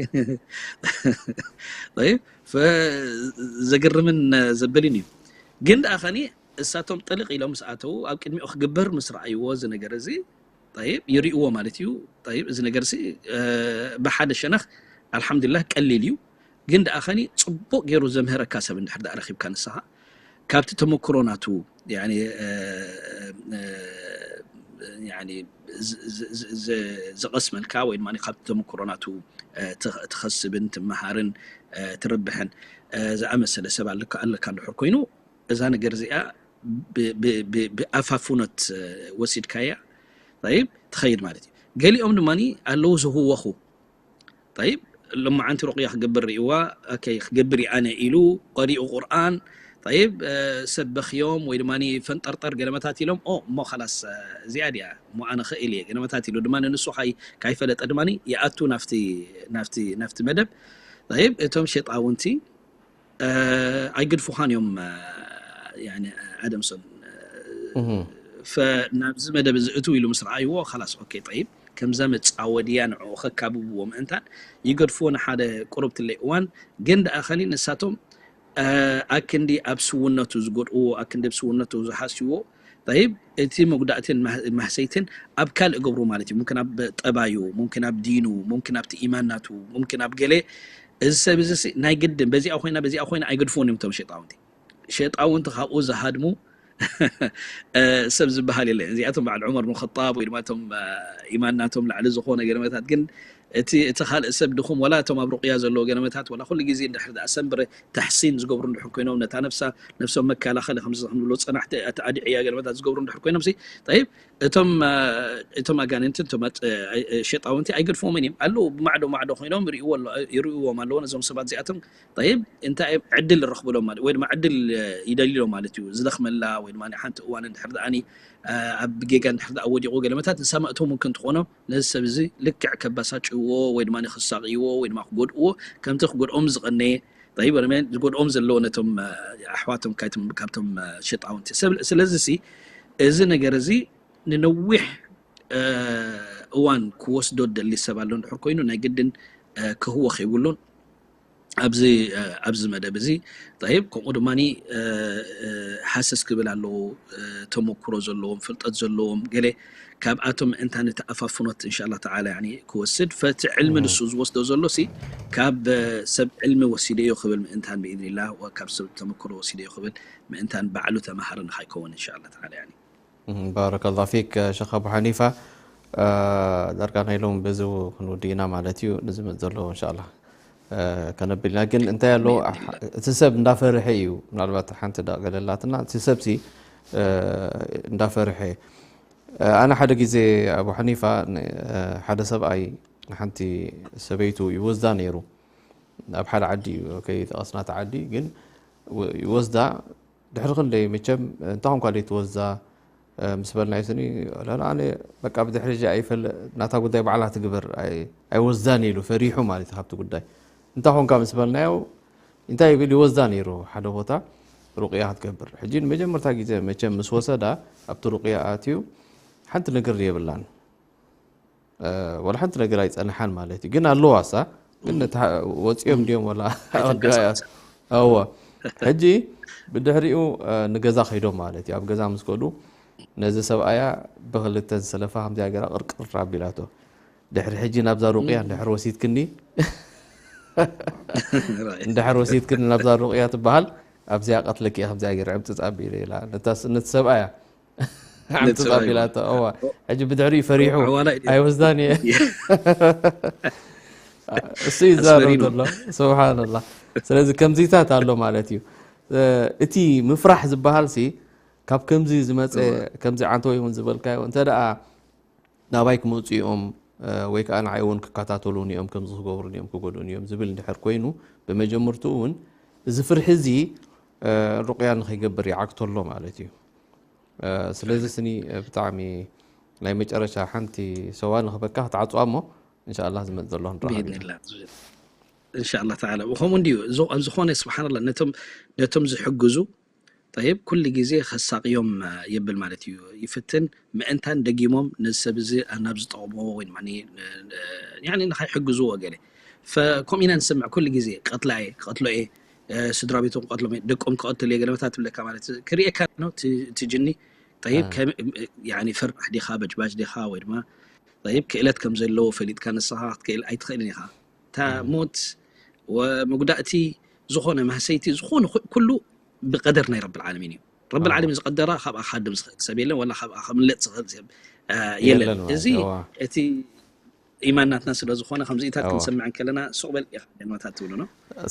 ዘግርምን ዘብልን እዩ ግን ደኣ ኸኒ እሳቶም ጥልቕ ኢሎም ምስ ኣተዉ ኣብ ቅድሚኡ ክግበር ምስ ረኣይዎ እዚ ነገር እዚ ይብ ይርእዎ ማለት እዩ ይብ እዚ ነገር ሲ ብሓደ ሸነኽ ኣልሓምዱሊላህ ቀሊል እዩ ግን ደኣ ኸኒ ፅቡቅ ገይሩ ዘምህረካ ሰብ እንድሕር ደኣ ረኺብካ ንስኻ ካብቲ ተመክሮ ናቱ ዝቐስመልካ ወይ ድማ ካብቲ ተመክሮ ናቱ ትኸስብን ትመሃርን ትርብሕን ዝኣመሰለ ሰብ ኣለካ ኣለካ እንድሕር ኮይኑ እዛ ነገር እዚኣ ብኣፋፉነት ወሲድካያ ይብ ትኸይድ ማለት እዩ። ገሊኦም ድማ ኣለዉ ዝህወኹ ይብ ሎማዓንቲ ሩቅያ ክገብር ርእዋ ክገብር ኣነ ኢሉ ቀሪኡ ቁርኣን ይብ ሰብ በኽዮም ወይ ድማ ፈንጠርጠር ገለመታት ኢሎም እሞ ላስ እዚኣ ድያ እሞ ኣነ ክእል እየ ገለመታት ኢሉ ድማ ንንሱ ካይፈለጠ ድማ ይኣቱ ናብቲ መደብ ይብ እቶም ሸጣውንቲ ኣይገድፉኻን እዮም ኣደምሶን ናብዚ መደብ እዚ እትው ኢሉ ምስ ረኣይዎ ላስ ኦኬ ጠይብ ከምዛ መፃወድያ ንዕኡ ከካብብዎ ምእንታን ይገድፍዎ ንሓደ ቁርብትለይ እዋን ግን ደኣ ከሊ ንሳቶም ኣክንዲ ኣብ ስውነቱ ዝጎድእዎ ኣክንዲ ኣብ ስውነቱ ዝሃስይዎ ይብ እቲ መጉዳእትን ማህሰይትን ኣብ ካልእ ገብሩ ማለት እዩ። ሙምክን ኣብ ጠባዩ፣ ሙምክን ኣብ ዲኑ፣ ሙምክን ኣብቲ ኢማን ናቱ፣ ሙምክን ኣብ ገለ እዚ ሰብ እዚ ናይ ግድን በዚኣ ኮይና በዚኣ ኮይና ኣይገድፍዎን እዮም እቶም ሸጣውንቲ። ሸጣውንቲ ካብኡ ዝሃድሙ ሰብ ዝበሃል የለ። እዚኣቶም በዓል ዑመር ብን ኸጣብ ወይ ድማ እቶም ኢማን ናቶም ላዕሊ ዝኾነ ገለመታት ግን እቲ እቲ ካልእ ሰብ ድኹም ወላ እቶም ኣብ ሩቅያ ዘለዎ ገለመታት ወላ ኩሉ ግዜ እንድሕር ደኣ ሰንብረ ተሕሲን ዝገብሩ እንድሕር ኮይኖም ነታ ነፍሳ ነፍሶም መከላኸሊ ከምዚ ክንብሎ ጸናሕቲ ኣድዕያ ገለመታት ዝገብሩ እንድሕር ኮይኖም ሲ ጠይብ እቶም እቶም ኣጋንንቲ እቶም ሸጣውንቲ ኣይገድፍዎምን እዮም ኣለዉ ብማዕዶ ማዕዶ ኮይኖም ይርእዎም ኣለዎ ነዞም ሰባት እዚኣቶም ይብ እንታይ ዕድል ይረኽብሎም ማለት ወይ ድማ ዕድል ይደልሎ ማለት እዩ ዝደኽመላ ወይ ድማ ሓንቲ እዋን እንድሕር ደኣ ኣብ ጌጋ እንድሕር ደኣ ወዲቑ ገለመታት ንሳማእቶም እውን ክንትኾኖም ነዚ ሰብ እዚ ልክዕ ከበሳጭዎ ወይ ድማ ክሳቅይዎ ወይ ድማ ክጎድእዎ ከምቲ ክጎድኦም ዝቐነየ ይብ ዝጎድኦም ዘለዎ ነቶም ኣሕዋቶም ካብቶም ሸጣውንቲ ስለዚ ሲ እዚ ነገር እዚ ንነዊሕ እዋን ክወስዶ ደሊ ሰብ ኣሎ እንድሕር ኮይኑ ናይ ግድን ክህወኽ የብሉን ኣብዚ ኣብዚ መደብ እዚ ይብ ከምኡ ድማ ሃሰስ ክብል ኣለዎ ተመክሮ ዘለዎም ፍልጠት ዘለዎም ገለ ካብኣቶም እንታ ነቲ ኣፋፍኖት እንሻላ ተዓላ ክወስድ ፈቲ ዕልሚ ንሱ ዝወስዶ ዘሎ ሲ ካብ ሰብ ዕልሚ ወሲደዮ ክብል ምእንታን ብኢድኒላ ካብ ሰብ ተመክሮ ወሲደዮ ክብል ምእንታን ባዕሉ ተማሃሪ ንካይከውን እንሻላ ተዓላ ባረከላ ፊክ ሸኽ ኣቡ ሓኒፋ ዳርጋ ናይ ሎም በዚ ክንውድእና ማለት እዩ ንዝመፅ ዘሎ እንሻላ ከነብልና ግን እንታይ ኣሎ እቲ ሰብ እንዳፈርሐ እዩ ምናልባት ሓንቲ ዳ ገለላትና እቲ ሰብሲ እንዳፈርሐ ኣነ ሓደ ግዜ ኣቡ ሓኒፋ ሓደ ሰብኣይ ንሓንቲ ሰበይቱ ይወስዳ ነይሩ ኣብ ሓደ ዓዲ እዩ ከይጠቐስናት ዓዲ ግን ይወስዳ ድሕሪ ክንደይ መቸም እንታይ ኮንካ ደይ ትወስዳ ምስ በልናዮ ስኒ ኣነ በቃ ብድሕሪ እዚ ኣይፈልጥ ናታ ጉዳይ ባዕላ ትግበር ኣይወስዳን ኢሉ ፈሪሑ ማለት እዩ ካብቲ ጉዳይ እንታይ ኮንካ ምስ በልናዮ እንታይ ይብል ይወስዳ ነይሩ ሓደ ቦታ ሩቅያ ክትገብር ሕጂ ንመጀመርታ ግዜ መቸም ምስ ወሰዳ ኣብቲ ሩቅያ ኣትዩ ሓንቲ ነገር የብላን ወላ ሓንቲ ነገር ኣይፀንሓን ማለት እዩ ግን ኣለዋ ሳ ግን ወፂኦም እንዲዮም ወላ ኣወ ሕጂ ብድሕሪኡ ንገዛ ከይዶም ማለት እዩ ኣብ ገዛ ምስ ከዱ ነዚ ሰብኣያ ብክልተ ዝሰለፋ ከምዚኣ ገራ ቅርቅር ኣቢላቶ ድሕሪ ሕጂ ናብዛ ሩቅያ እንድሕር ወሲድክኒ እንድሕር ወሲድክኒ ናብዛ ሩቅያ ትበሃል ኣብዚኣ ቀትለኪ ከምዚኣ ገይረ ዕምፅፅ ኣቢለ ኢላ ነቲ ሰብኣያ ሓንቲ ጻቢላቶ እዋ ሕጂ ብድሕሪኡ ፈሪሑ ኣይወስዳን እየ እሱ ይዛረብ ዘሎ ስብሓንላ ስለዚ ከምዚታት ኣሎ ማለት እዩ እቲ ምፍራሕ ዝበሃል ሲ ካብ ከምዚ ዝመፀ ከምዚ ዓንተወ ይኹን ዝበልካዮ እንተ ደኣ ናባይ ክመፁ እዮም ወይ ከዓ ንዓይ እውን ክከታተሉን እዮም ከምዚ ክገብሩን እዮም ክጎድኡን እዮም ዝብል እንድሕር ኮይኑ ብመጀመርትኡ እውን እዚ ፍርሒ እዚ ሩቅያ ንኸይገብር ይዓግተሎ ማለት እዩ ስለዚ ስኒ ብጣዕሚ ናይ መጨረሻ ሓንቲ ሰዋ ንኽበካ ክትዓፅዋ እሞ እንሻላ ዝመፅ ዘሎ ንረኸብ እንሻላ ተዓላ ከምኡ እንዲዩ ኣብ ዝኾነ ስብሓንላ ነቶም ዝሕግዙ ጠይብ ኩሉ ግዜ ከሳቅዮም የብል ማለት እዩ ይፍትን ምእንታን ደጊሞም ነዚ ሰብ እዚ ናብ ዝጠቕምዎ ወይ ድማ ንኸይሕግዝዎ ገለ ከምኡ ኢና ንሰምዕ ኩሉ ግዜ ቀትላ እየ ክቐትሎ እየ ስድራ ቤቶም ክቐትሎም እየ ደቆም ክቐትል እየ ገለመታት ትብለካ ማለት ክርእየካ እቲ ጅኒ ጠይብ ፈራሕ ዲኻ በጅባጅ ዲኻ ወይ ድማ ጠይብ ክእለት ከም ዘለዎ ፈሊጥካ ንስኻ ክትክእል ኣይትኽእልን ኢኻ እታ ሞት መጉዳእቲ ዝኾነ ማህሰይቲ ዝኾነ ኩሉ ብቀደር ናይ ረብል ዓለሚን እዩ ረብል ዓለሚን ዝቀደራ ካብኣ ክሃድም ዝኽእል ሰብ የለን ወላ ካብኣ ከምለጥ ዝኽእል ሰብ የለን። የለን ማለት እዚ እዩ። እዋ። እቲ ኢማን ናትና ስለ ዝኾነ ከምዚኢታት እዋ። ክንሰምዕ እንከለና ሱቕ በል ኢኻ ደማታት ትብሉና።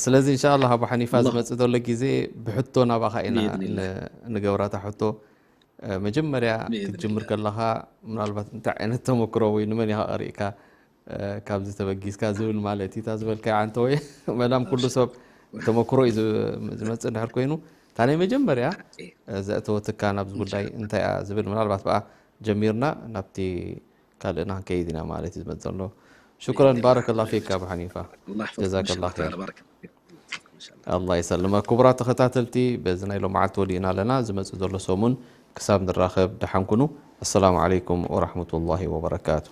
ስለዚ እንሻላ ኣቡ ሓኒፋ ኣላህ ዝመፅእ ዘሎ ግዜ ብሕቶ ናባኻ ኢና ብኢዝኒላህ። ን- ንገብራታ ሕቶ። እ፣ መጀመርያ ብኢዝኒላህ። ክትጅምር ከለኻ ምናልባት እንታይ ዓይነት ተመክሮ ወይ ንመን ኢኻ ቀሪእካ፣ እ፣ ካብዚ ተበጊስካ ዝብል ማለት እዩ። እታ ዝበልካያ ዓንተ ወይ መላም ኩሉ ሰብ ተመክሮ እዩ ዝ- ዝመፅእ እንድሕር ኮይኑ፣ እታ ናይ መጀመርያ፣ እ፣ ዘእተወትካ ናብዚ ጉዳይ እንታይ እያ ዝብል ምናልባት ብኣ ጀሚርና ናብቲ ካልእና ክንከይድ ኢና ማለት እዩ ዝመፅእ ዘሎ። ሽኩረን ባረከላ ፊክ ኣቡ ሓኒፋ። ኣላህ ይፈضል ጀዛከላ ኢንሻአላህ ኸይር። ተዓላ ባረከ ፊኩም። ኢንሻአላህ። ኣላህ ይሰልመ። ክቡራት ተኸታተልቲ፣ በዚ ናይ ሎመዓልቲ ወዲእና ኣለና። ዝመፅእ ዘሎ ሰሙን ክሳብ ንራኸብ ደሓን ኩኑ። ኣሰላሙ ዓለይኩም ወራሕመቱላሂ ወበረካቱ።